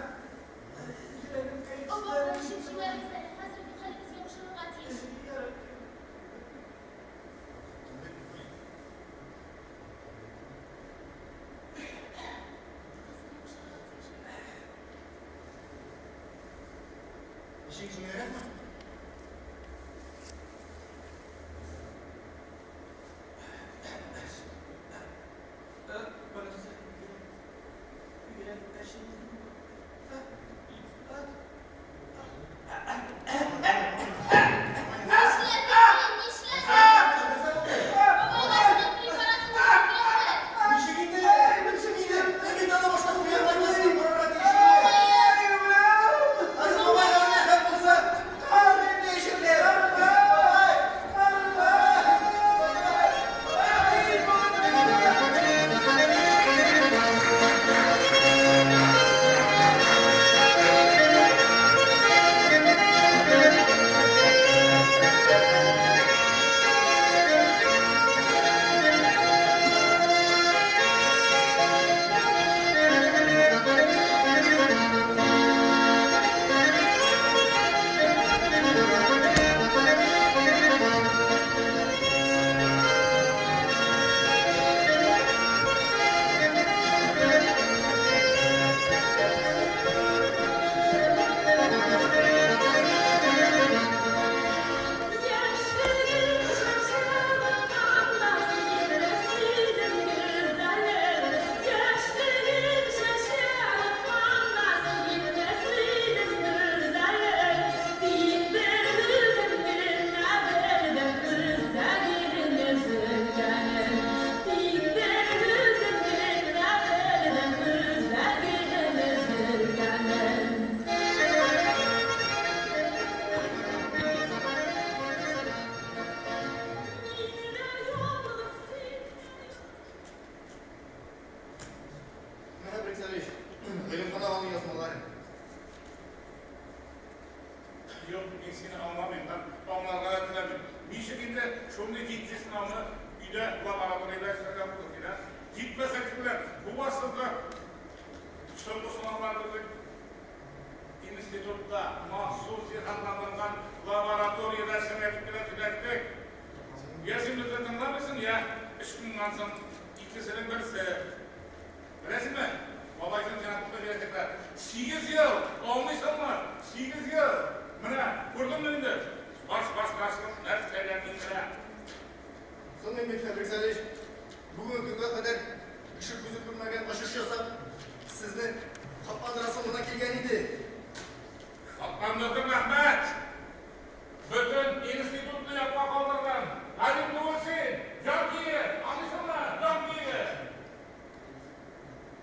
Speaker 4: йөрәгем
Speaker 3: Бабай,
Speaker 4: кәефсезләнеп
Speaker 3: эчеп
Speaker 4: китте.
Speaker 3: җибәрегез әле. Хәзер бит хәлегез яхшырырга тиеш. Хәзер яхшырырга тиеш.
Speaker 1: Ничек, җиңелрәкме?
Speaker 4: Монысы йөрәк әче.
Speaker 3: Нишләдең син? Нишләдең? Бабайга синең препаратыңны бирделәр.
Speaker 1: Ничек инде? Ничек инде? Мин бит аны башка күргән карарга тиеш идем. Хәзер бабайга гына хәл булса.
Speaker 5: Юк, мин сине аңламыйм һәм аңларга да теләмим. Ничек инде шундый җитди сынауны өйдә лабораториядә эшләргә булды син, ә? Җитмәсә кешеләр куасың да соңгы сынаулар безнең институтта махсус җиһазландырылган лабораториядә эшләргә дип кенә сөйләштек. Я син безне тыңламыйсың, я эш уңгансың. Икесенең берсе. Беләсеңме, бабайсың сиңа күпме бирәчәкләр. 8 ел! Аңлыйсыңмы? 8 ел! Менә, күрдеңме инде? Баш баш башның нәрсәгә китерә.
Speaker 1: Соң инде, Фәбрик Салич, бүгенге көнгә кадәр кеше күзе күрмәгән ачыш ясап, сезне шатландырасым гына килгән иде.
Speaker 5: Шатландырдың, рәхмәт! Бөтен институтны ятка калдырдың. Галим түгел син, җан көеге, аңлыйсыңмы? Җан көеге!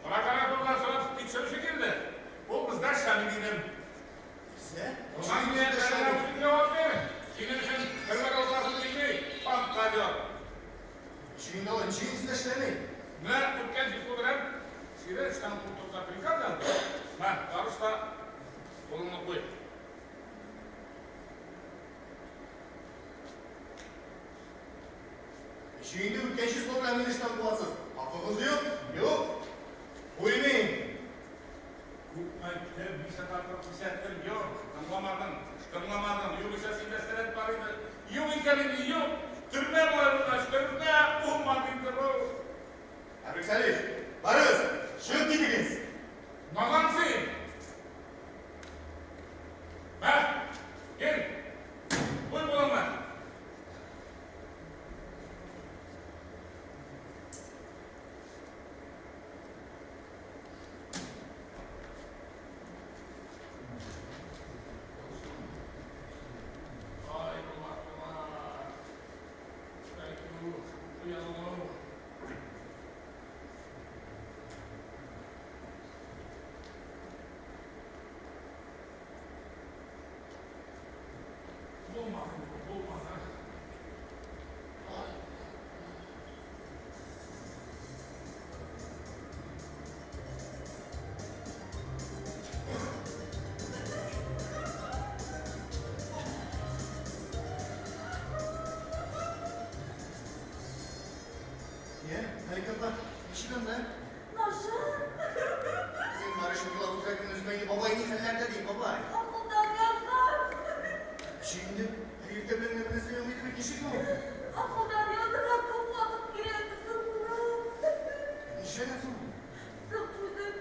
Speaker 5: Прокуратурадан сорап тикшерүче килде. Ул бездә эшләми дидем.
Speaker 1: Бездә?
Speaker 5: Шуңа инде үзең җавап бир. Синең өчен төрмәгә утырасым килми, фантазер.
Speaker 1: Ничек инде алай? Ничек инде сездә эшләми?
Speaker 5: Менә үткән число белән сине эштән куып приказ язды. Мә, барыш та кулыңны куй.
Speaker 1: Ничек инде үткән число белән мине эштән куасыз? Хакыгыз юк, юк. Куймыйм.
Speaker 5: Күпме әйттем, ничә тапкыр кисәттем, юк, тыңламадың, тыңламадың. Югыйсә синдә сәләт бар иде. Юк икән инде, юк. Төрмә болай булгач, төрмә булмады инде бу.
Speaker 1: Әбрик Салих, барыгыз, чыгып китегез.
Speaker 5: Надан син! Мә, кил, куй кулыңны. Ай, Булат, Булат. Әйтү, уяну. Булмады, булмады. Ай.
Speaker 1: Йә, Мәликә апа, ничек анда?
Speaker 2: Начар.
Speaker 1: Зинһар өчен елап үзәгемне өзмә инде, бабай ни хәлләрдә ди, бабай.
Speaker 2: Акылдан язган.
Speaker 1: Ничек инде? Әле иртә белән генә бернәрсә юк иде бит, ничек соң ул?
Speaker 2: Акылдан язырга күп вакыт кирәк соң.
Speaker 1: Нишләгән соң ул?
Speaker 2: Соң үзен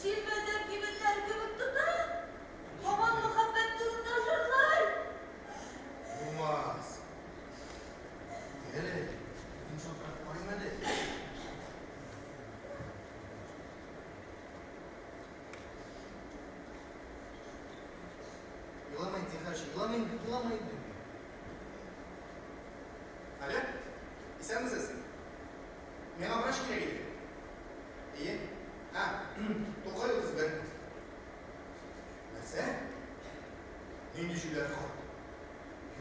Speaker 2: җилмәзәк егетләр кебек тота. Һаман мәхәббәт турында җырлый.
Speaker 1: Булмас. Әле, үзем шалтыратып карыйм әле. Елама инде, зинһар өчен, елама инде, елама инде. Алло, исәнмесез? Миңа врач кирәк иде. Әйе. А, Тукай 31. Нәрсә? Нинди җүләр карт?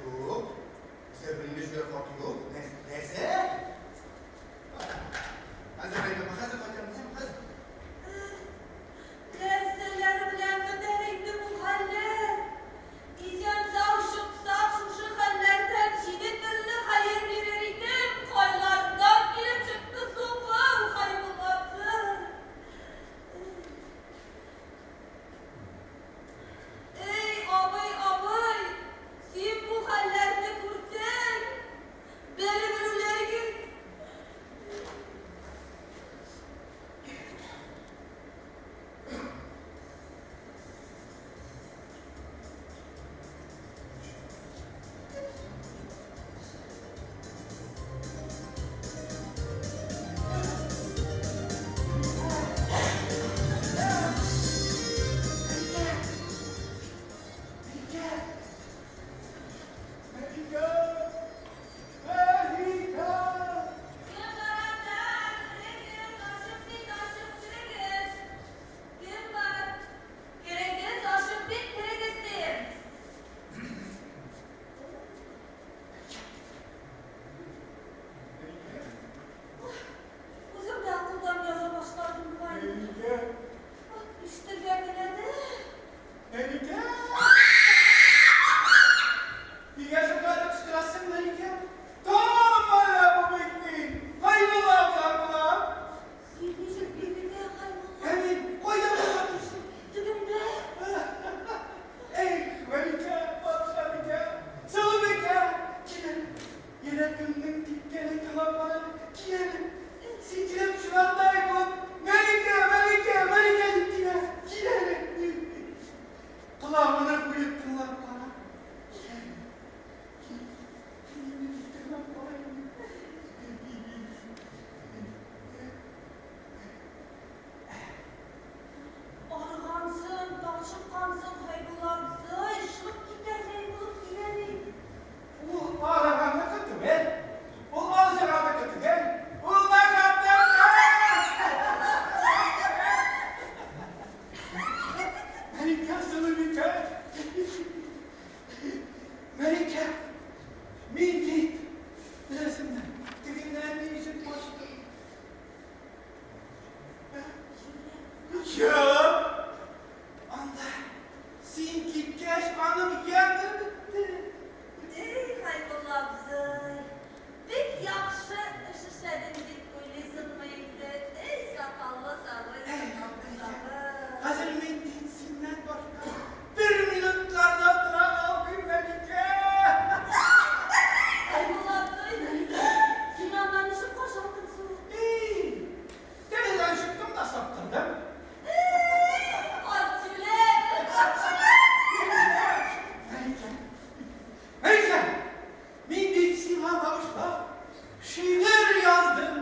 Speaker 1: Юк. Бездә бернинди җүләр карт юк. Нәрсә? Хәзер, Мәликә апа, хәзер кайтам, хәзер.
Speaker 2: Нәрсәләр белән бетәр инде бу хәлләр? Исән-сау чыксак, шушы хәлләрдән җиде төрле хәер бирер идем. Кайлардан килеп чыкты соң бу Хәйбулласы? Эй, абый, абый, син бу хәлләрне күрсәң, бер
Speaker 4: Колагыңны куеп тыңлап кара.
Speaker 2: Арыгансың, талчыккансың, Хәйбулла абзый, шыгып китәрдәй булып килә бит.
Speaker 4: Ул арыганныкы түгел, ул алҗыганныкы түгел, ул мәхәббәт! Мәликә, сылубикә! Мәликә, мин бит, беләсеңме, тегеннән ни өчен качтым? Юк! Анда син киткәч, аның яме бетте.
Speaker 2: Эй, Хәйбулла абзый, бик яхшы эш эшләдем дип уйлыйсыңмы инде? Эй, сакаллы сабый, сакаллы сабый.
Speaker 4: Хәзер мин бит синнән башка бер минутлар да тора алмыйм, Мәликә.
Speaker 2: Хәйбулла абзый, син аннан ничек качардың соң?
Speaker 4: Эй, тәрәзәдән чыктым да саптырдым.
Speaker 2: Эй, карт җүләр, карт җүләр!
Speaker 4: Мәликә, Мәликә, мин бит сиңа багышлап шигырь яздым.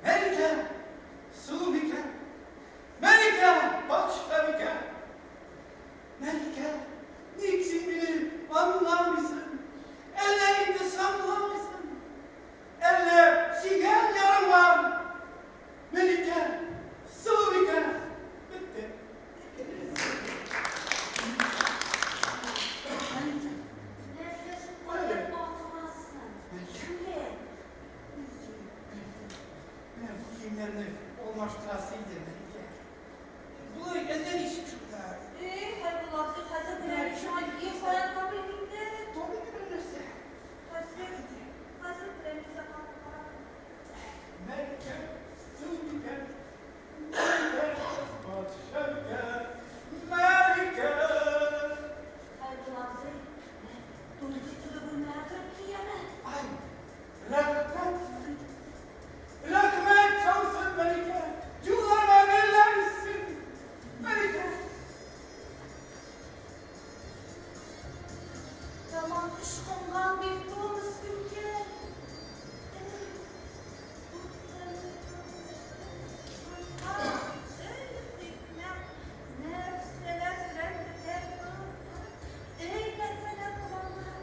Speaker 4: Мәликә, сылубикә, Мәликә, патшабикә. Мәликә, ник син мине аңламыйсың? Әллә инде санламыйсың? Әллә сөйгән ярың бар? Мәликә, сылубикә, бетте. Мәликә,
Speaker 2: Нәрсә шулкадәр акырасың? Җүләр.
Speaker 4: Менә бу киемнәрне алмаштырасы иде, Мәликә. Болай әллә ничек шунда.
Speaker 2: Эй, Хәйбулла абзый, хәзер менә мин сиңа кием каян табыйм инде?
Speaker 4: Табыйм бер нәрсә.
Speaker 2: Хәзер, хәзер берәр нәрсә табып карармын.
Speaker 4: Мәликә, сылубикә, Мәликә, патшабикә, Мәликә.
Speaker 2: Хәйбулла абзый, менә туй теге бүлмәгә кереп ки әле.
Speaker 4: Ай, рәхмәт. Рәхмәт яусын, Мәликә. Юлларыңа гөлләр үссен, Мәликә.
Speaker 2: Тәмам ычкынган бит бу мескенкәй. Эй, Эй, хикмәт, нәрсәләр белән бетә бу? Эй, нәрсәләр кыланыр?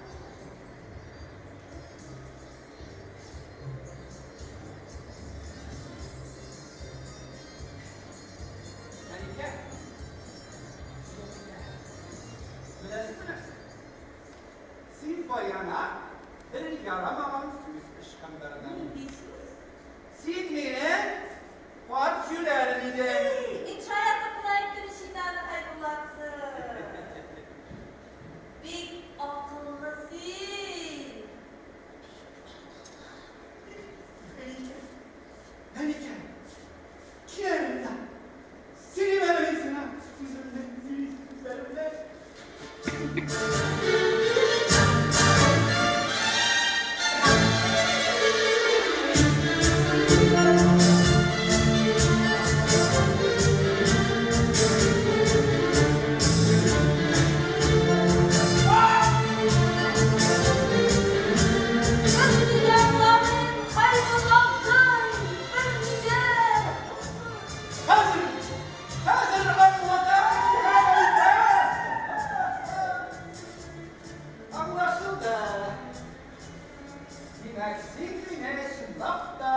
Speaker 4: Мәликә, сылубикә, беләсеңме нәрсә? Син баяна бер ярамаган сүз ычкындырдың.
Speaker 2: Нинди сүз?
Speaker 4: Син мине карт җүләр дидең.
Speaker 2: Эй, мин шаяртып кына әйттем ич инде аны, Хәйбулла абзый. Бик акыллы син.
Speaker 4: Мәликә, Мәликә, кил әле монда. Сөйлим әле мин сиңа үземнең сүзләремне.
Speaker 2: Берни дә аңламыйм, Хәйбулла абзый, берни дә.
Speaker 4: Хәзер, хәзер аңлатам сиңа, Мәликә. Аңлашылды. Димәк, син мине чынлап та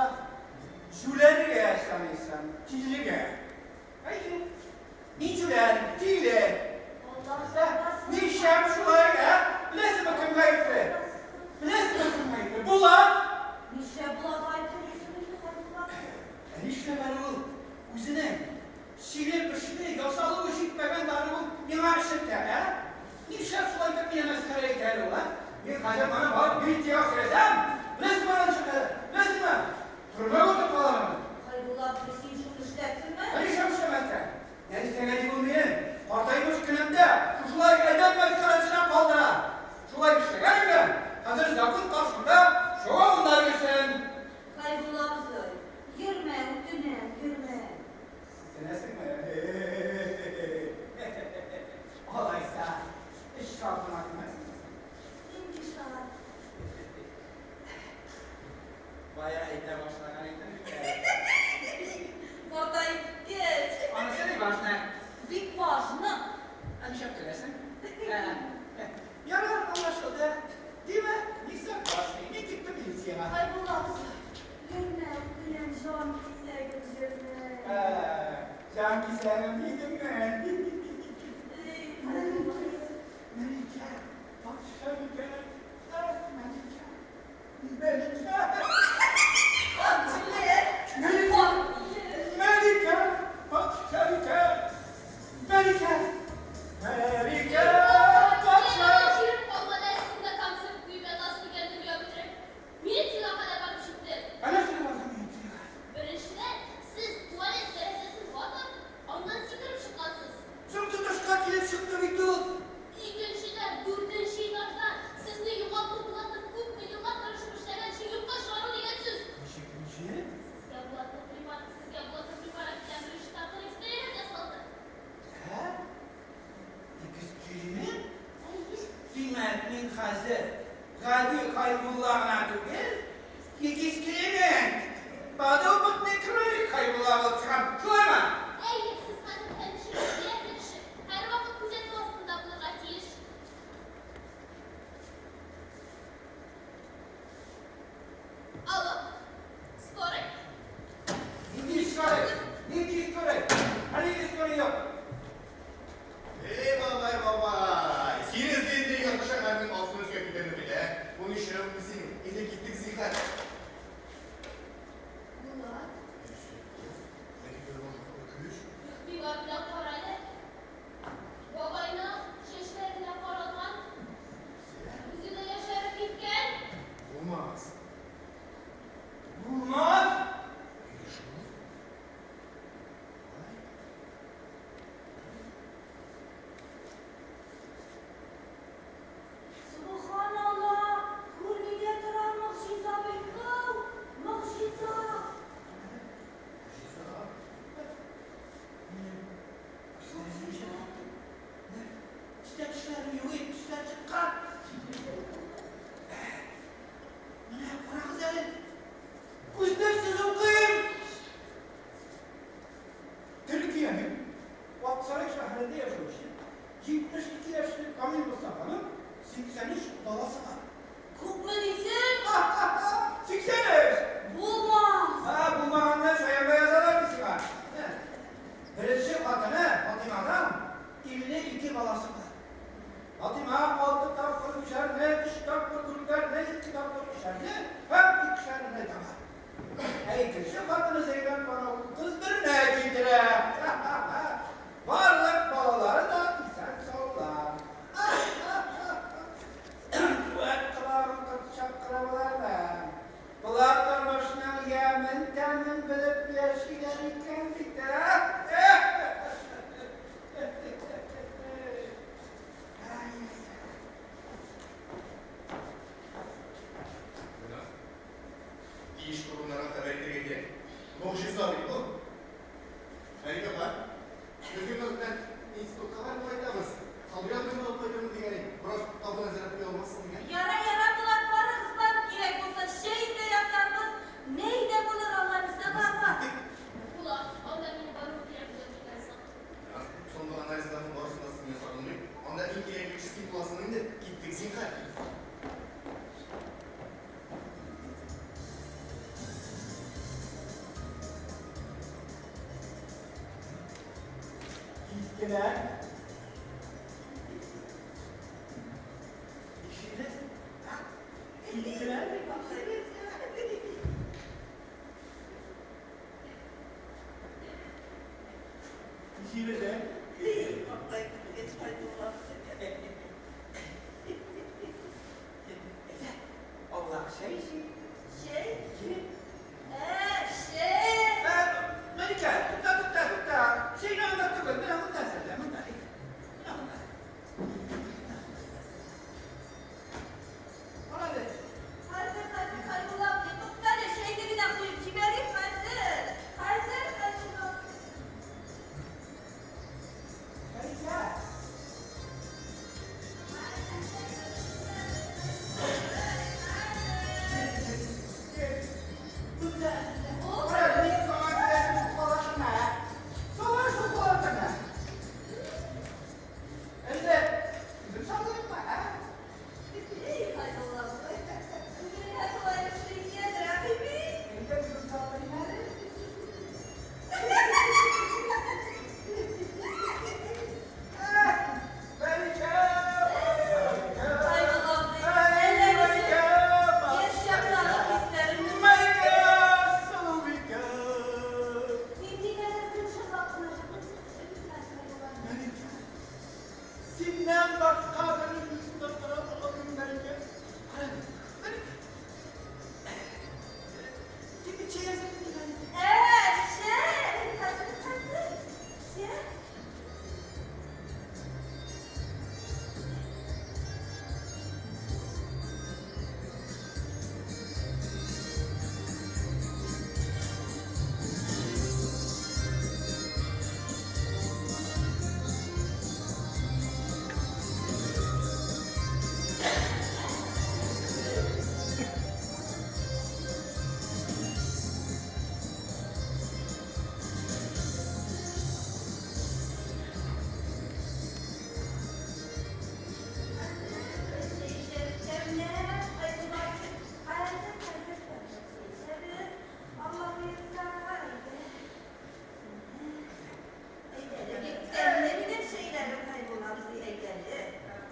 Speaker 4: җүләргә саныйсың, тилегә. Әйе, мин җүләр, тиле.
Speaker 2: Алла сакласын.
Speaker 4: Нишләп шулай, ә? Беләсеңме кем гаепле? Беләсеңме кем гаепле? Булат!
Speaker 2: Нишләп Булат гаепле дисең инде, Хәйбулла абзый?
Speaker 4: Ә нишләп әле ул үзенең чиле пешле ясалуы җитмәгән даруын миңа эчертә, ә? Нишләп шулай итеп мине мәсхәрә итә әле ул, ә? Мин хәзер моны барып милициягә сөйләсәм, беләсеңме аның чыкты? Беләсеңме? Төрмәгә утырып калырмын.
Speaker 2: Хәйбулла абзый, син шуны эшләрсеңме?
Speaker 4: Ә нишләп эшләмәскә? Нәрсәгә ди ул мине? Картаймыш көнемдә шушылай адәм мәсхәрәсенә калдыра. Шулай эшләгән икән, хәзер закон каршында җавабын да бирсен.
Speaker 2: Хәйбулла абзый, йөрмә, үтенәм, йөрмә.
Speaker 4: Үтенәсеңме? беләсең. Ярар, аңлашылды. Димәк, не согласны. Мин киттем милициягә.
Speaker 2: Хәйбулла абзый, йөрмә, үкенәм, җан кисәгем, йөрмә.
Speaker 4: Җан кисәгем дидеңме?
Speaker 2: Эй, Хәйбулла.
Speaker 4: Мәликә, патшабикә, Мәликә, Мәликә.
Speaker 2: Мәликә.
Speaker 4: Мәликә, патшабикә, Мәликә, Мәликә, патша.
Speaker 3: Җирем калмады, әле шунда концерт куеп ятасың икән дөнья бетереп. Милициягә кадәр барып җитте.
Speaker 4: Әнә шул бардым милициягә.
Speaker 3: Беренчедән, сез туалет тәрәзәсен ватып, аннан сикереп чыккансыз.
Speaker 4: Соң тотышка килеп чыкты бит ул.
Speaker 3: Икенчедән, дүртенче этаждан сезне югалту Булатның күпме еллар тырышып эшләгән эшен юкка чыгару дигән сүз.
Speaker 4: Ничек, ничек?
Speaker 3: Сезгә Булатның препарат, сезгә Булатның препарат белән беренче тапкыр эксперимент ясалды.
Speaker 4: Ә? Эксперимент?
Speaker 3: Әйе.
Speaker 4: Димәк, мин хәзер гади Хәйбулла гына түгел, эксперимент. Подопытный кролик Хәйбулла булып чыгам. Шулаймы?
Speaker 3: Әйе, сез хәзер һәмишә кирәкле кеше, һәрвакыт күзәтү астында булырга тиеш. Алло, скорый?
Speaker 4: Нинди скорый? Нинди скорый? Әлеге скорый юк.
Speaker 1: Эй, бабай, бабай! Сине эзли-эзли ярты шәһәрнең астын өскә китердем бит, ә? Бу нишләвең синең? Инде киттек, зинһар.
Speaker 2: Булат.
Speaker 3: Игътибар белән кара әле. Бабайның чәчләре дә каралган, үзе дә яшәреп киткән.
Speaker 1: Булмас.
Speaker 4: Булмас.
Speaker 1: Әйе шул. Ай.
Speaker 2: Субханалла, күрми дә тора могҗиза бит бу, могҗиза.
Speaker 1: Могҗиза.
Speaker 2: Могҗиза.
Speaker 4: Төстә тешләрем юк иде, тешләр чыккан. Менә карагыз әле. Күзлексез укыйм. Төркиянең Аксарай шәһәрендә яшәүче 72 яшьлек Камил Мостафаның 83 баласы бар.
Speaker 2: Күпме дисең?
Speaker 4: 83!
Speaker 2: Булмас.
Speaker 4: Һа, булмаганны шаянга язалар ди сиңа. Беренче хатыны Фатиманың 52 баласы бар. Фатима 6 тапкыр үшәрне, 3 тапкыр дүртәрне, 2 тапкыр өчәрне һәм икешәрне таба. Ә икенче хатыны Зәйнәп аны 31-не китерә. Барлык балалары да исән саулар. Вәт колагын чакыра боларны. Болар тормышның ямен, тәмен белеп яшиләр икән бит, ә? Ай-яй-яй.
Speaker 1: Гөлназ, тиеш урыннарга хәбәр итәргә кирәк. Могҗиза бит бу. Мәликә апа, без Гөлназ белән институтка барып кайтабыз. Сабри абыйны алып кайтырмын дигән идем. Бераз табын әзерләп куя алмассың дигән.
Speaker 2: Яра, яра, Булат, барыгыз, бар. Кирәк булса, чәй дә ясарбыз. Ни дә булыр, Алла бирсә, бар, бар.
Speaker 1: Киттек.
Speaker 3: Булат, анда минем баруым кирәк булыр микән соң?
Speaker 1: Гөлназ, соңгы анализларның барысын да син ясадың бит. Анда иң кирәкле кеше син буласың инде. Киттек, зинһар.
Speaker 4: Киттеләр. Ишетегез? Киттеләр. Ишетегез, ә?
Speaker 6: Бабай кергәч Хәйбулла абзый.
Speaker 4: Әйдә, аулак чәй эчик.
Speaker 2: Чәй?
Speaker 4: Чәй.
Speaker 2: Ә, чәй.
Speaker 4: Ә, Мәликә, тукта, тукта, тукта. Чәйне анда түгел, менә монда әзерлә, монда. Булатка бер йөзен тарттыра алмадым, Мәликә. Кара әле, Мәликә. Син бит чәй әзерләдең әле.
Speaker 2: Ә, чәй! Хәзер, хәзер. Чәй.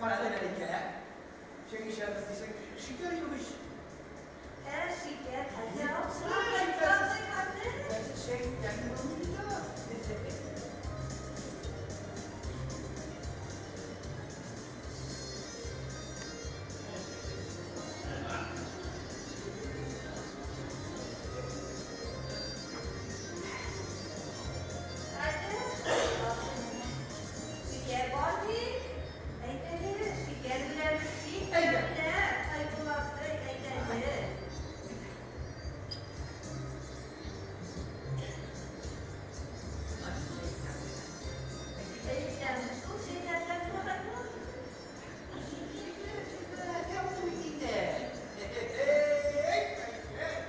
Speaker 4: Кара әле, Мәликә. Чәй эчәбез дисәң, шикәр юк ич. Чәй тәмле булмый бит ул.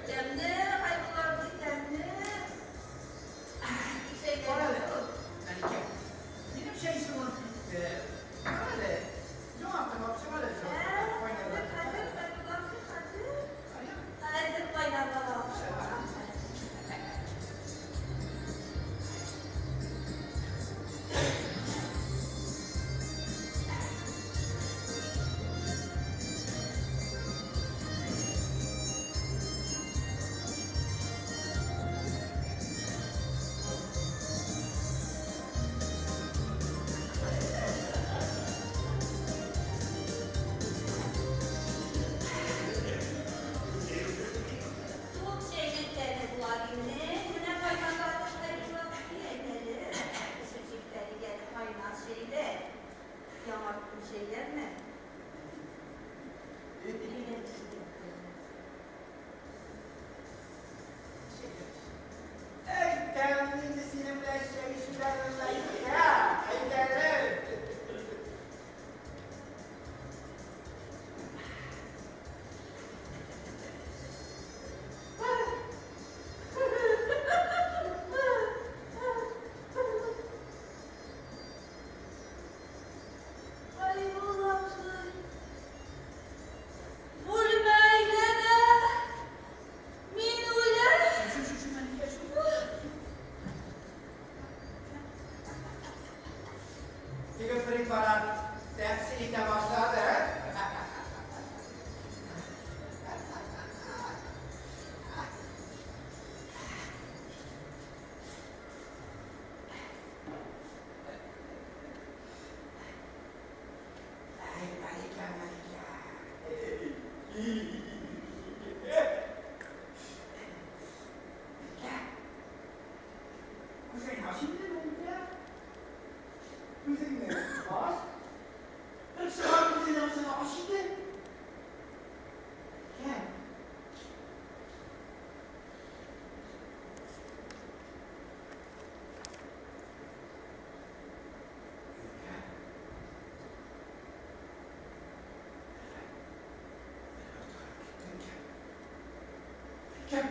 Speaker 2: Тәмле, Хәйбулла абзый, тәмле.
Speaker 4: Кара әле, Мәликә. Минем чәй суынып китте. Кара әле, яңа табак чыгар әле. Кайнарлап.
Speaker 2: Хәзер, Хәйбулла абзый, хәзер. Хәзер кайнарлап алып. Суык чәйнең тәме була димени? Менә кайнарлатып Хәйбулла абзый, әйт әле. Эчеп җибәрик әле кайнар чәйдә. Яңарттым чәйләрне.
Speaker 4: Әй, тәмле инде синең белән чәй эчүләрең, Мәликә. Әйдәле.
Speaker 2: Хәйбулла абзый. Бүлмә әйләнә. Мин үләм.
Speaker 4: Шу, шу, шу, Мәликә, шу. Теге препарат тәэсир итә башлады. Әй, Мәликә, Мәликә. Мәликә. Күзеңне ач инде, Мәликә. Күзеңне ач. Бер чыгар күзеңне ачсаң, ач инде. Мәликә. Мәликә. Мәликә. Мәликә.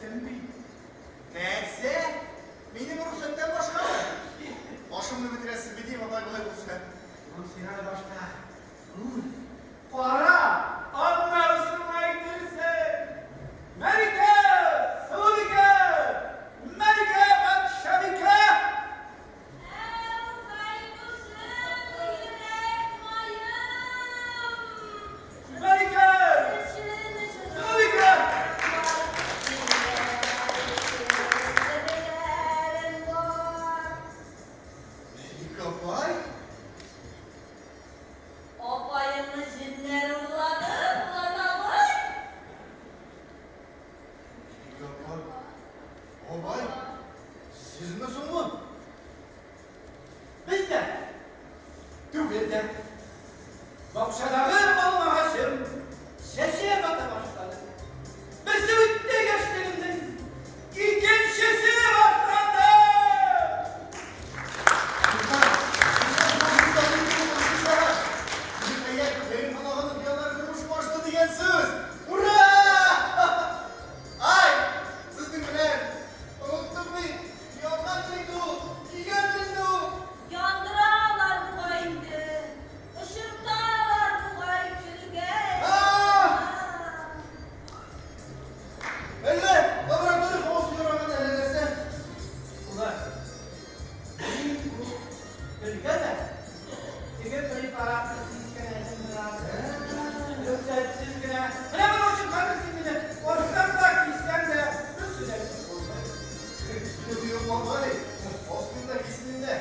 Speaker 4: әйттем бит.
Speaker 1: Нәрсә? Минем рөхсәттән башкамы? Башымны бетерәсез бит, апай, болай булса.
Speaker 4: Улым, син аны башта күр, кара, аннары соң әйтерсең. Мәликә, Сылубикә, Мәликә, патшабикә!
Speaker 2: Әу, Хәйрушым, йөрәк маем!
Speaker 4: Мәликә, Сылубикә!
Speaker 1: Мәликә апай?
Speaker 2: Апаеңны җеннәр урлады, Булат абый.
Speaker 1: Мәликә апай. Бабай, сезме соң бу?
Speaker 4: Без дә, түгел дә. Бакчадагы алмагачым чәчәк ата башлады. Берсе үтте яшьлегемнең, икенчесе башланды.
Speaker 1: Ниһаять, Кәримхан аганың хыяллары тормышка ашты дигән сүз. Ура! Ай, сезнең белән оныттым бит. Янган инде ул, көйгән инде ул.
Speaker 2: Яндыралар бугай инде, очырталар бугай көлгә.
Speaker 1: А! Әллә лаборатория һавасы яраган, әллә нәрсә?
Speaker 4: Улым, мин бу көлгә дә теге препаратны сипкән идем бераз. Рөхсәтсез генә. Менә моның өчен хәзер син мине ассаң да, киссәң дә бер сүз әйтеп булмый.
Speaker 1: Юк, бабай, асмыйм да, кисмим дә.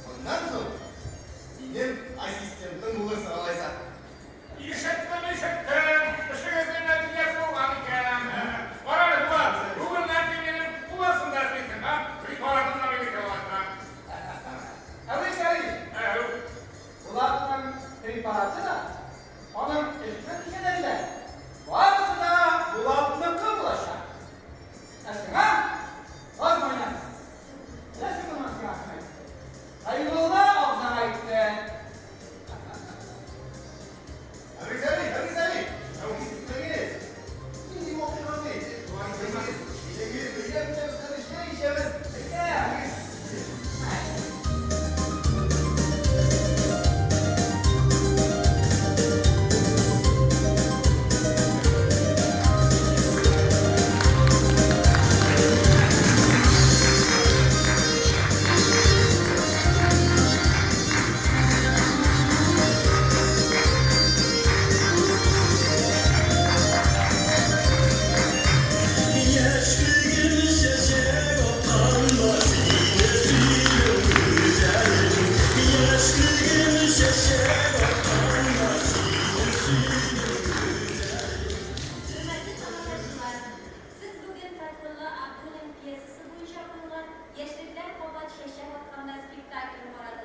Speaker 1: Моннан соң минем ассистентым булырсың, алайса.
Speaker 5: Ишеттем, ишеттем. Эшегезнең нәтиҗәсе булган икән. Кара әле, Булат, бүгеннән син минем кул астында эшлисең, һа? Препаратым да минеке булачак.
Speaker 4: Әвес Али,
Speaker 5: Әү.
Speaker 4: Булатның препараты да, аның эш нәтиҗәләре дә, барысы да Булатныкы булачак. Ә сиңа азмайнан. Беләсеңме, моны сиңа кем әйтте? Хәйрулла абзаң әйтте.
Speaker 1: Әвес Али, Әвес Али, әвес итмәгез. Нинди вакыйга бит? Әйдәгез, әйдәгез, бәйрәм итәбез, хәзер чәй эчәбез. Әйдә, әвес.
Speaker 7: Яшьлегем чәчәк атканда сине сөйдем, гүзәлем. Яшьлегем чәчәк атканда сине сөйдем, гүзәлем.
Speaker 3: Хөрмәтле тамашачылар, сез бүген Фәтхулла Абдуллин пьесасы буенча куелган Яшьлекләр кабат чәчәк атканда спектаклен карадыгыз.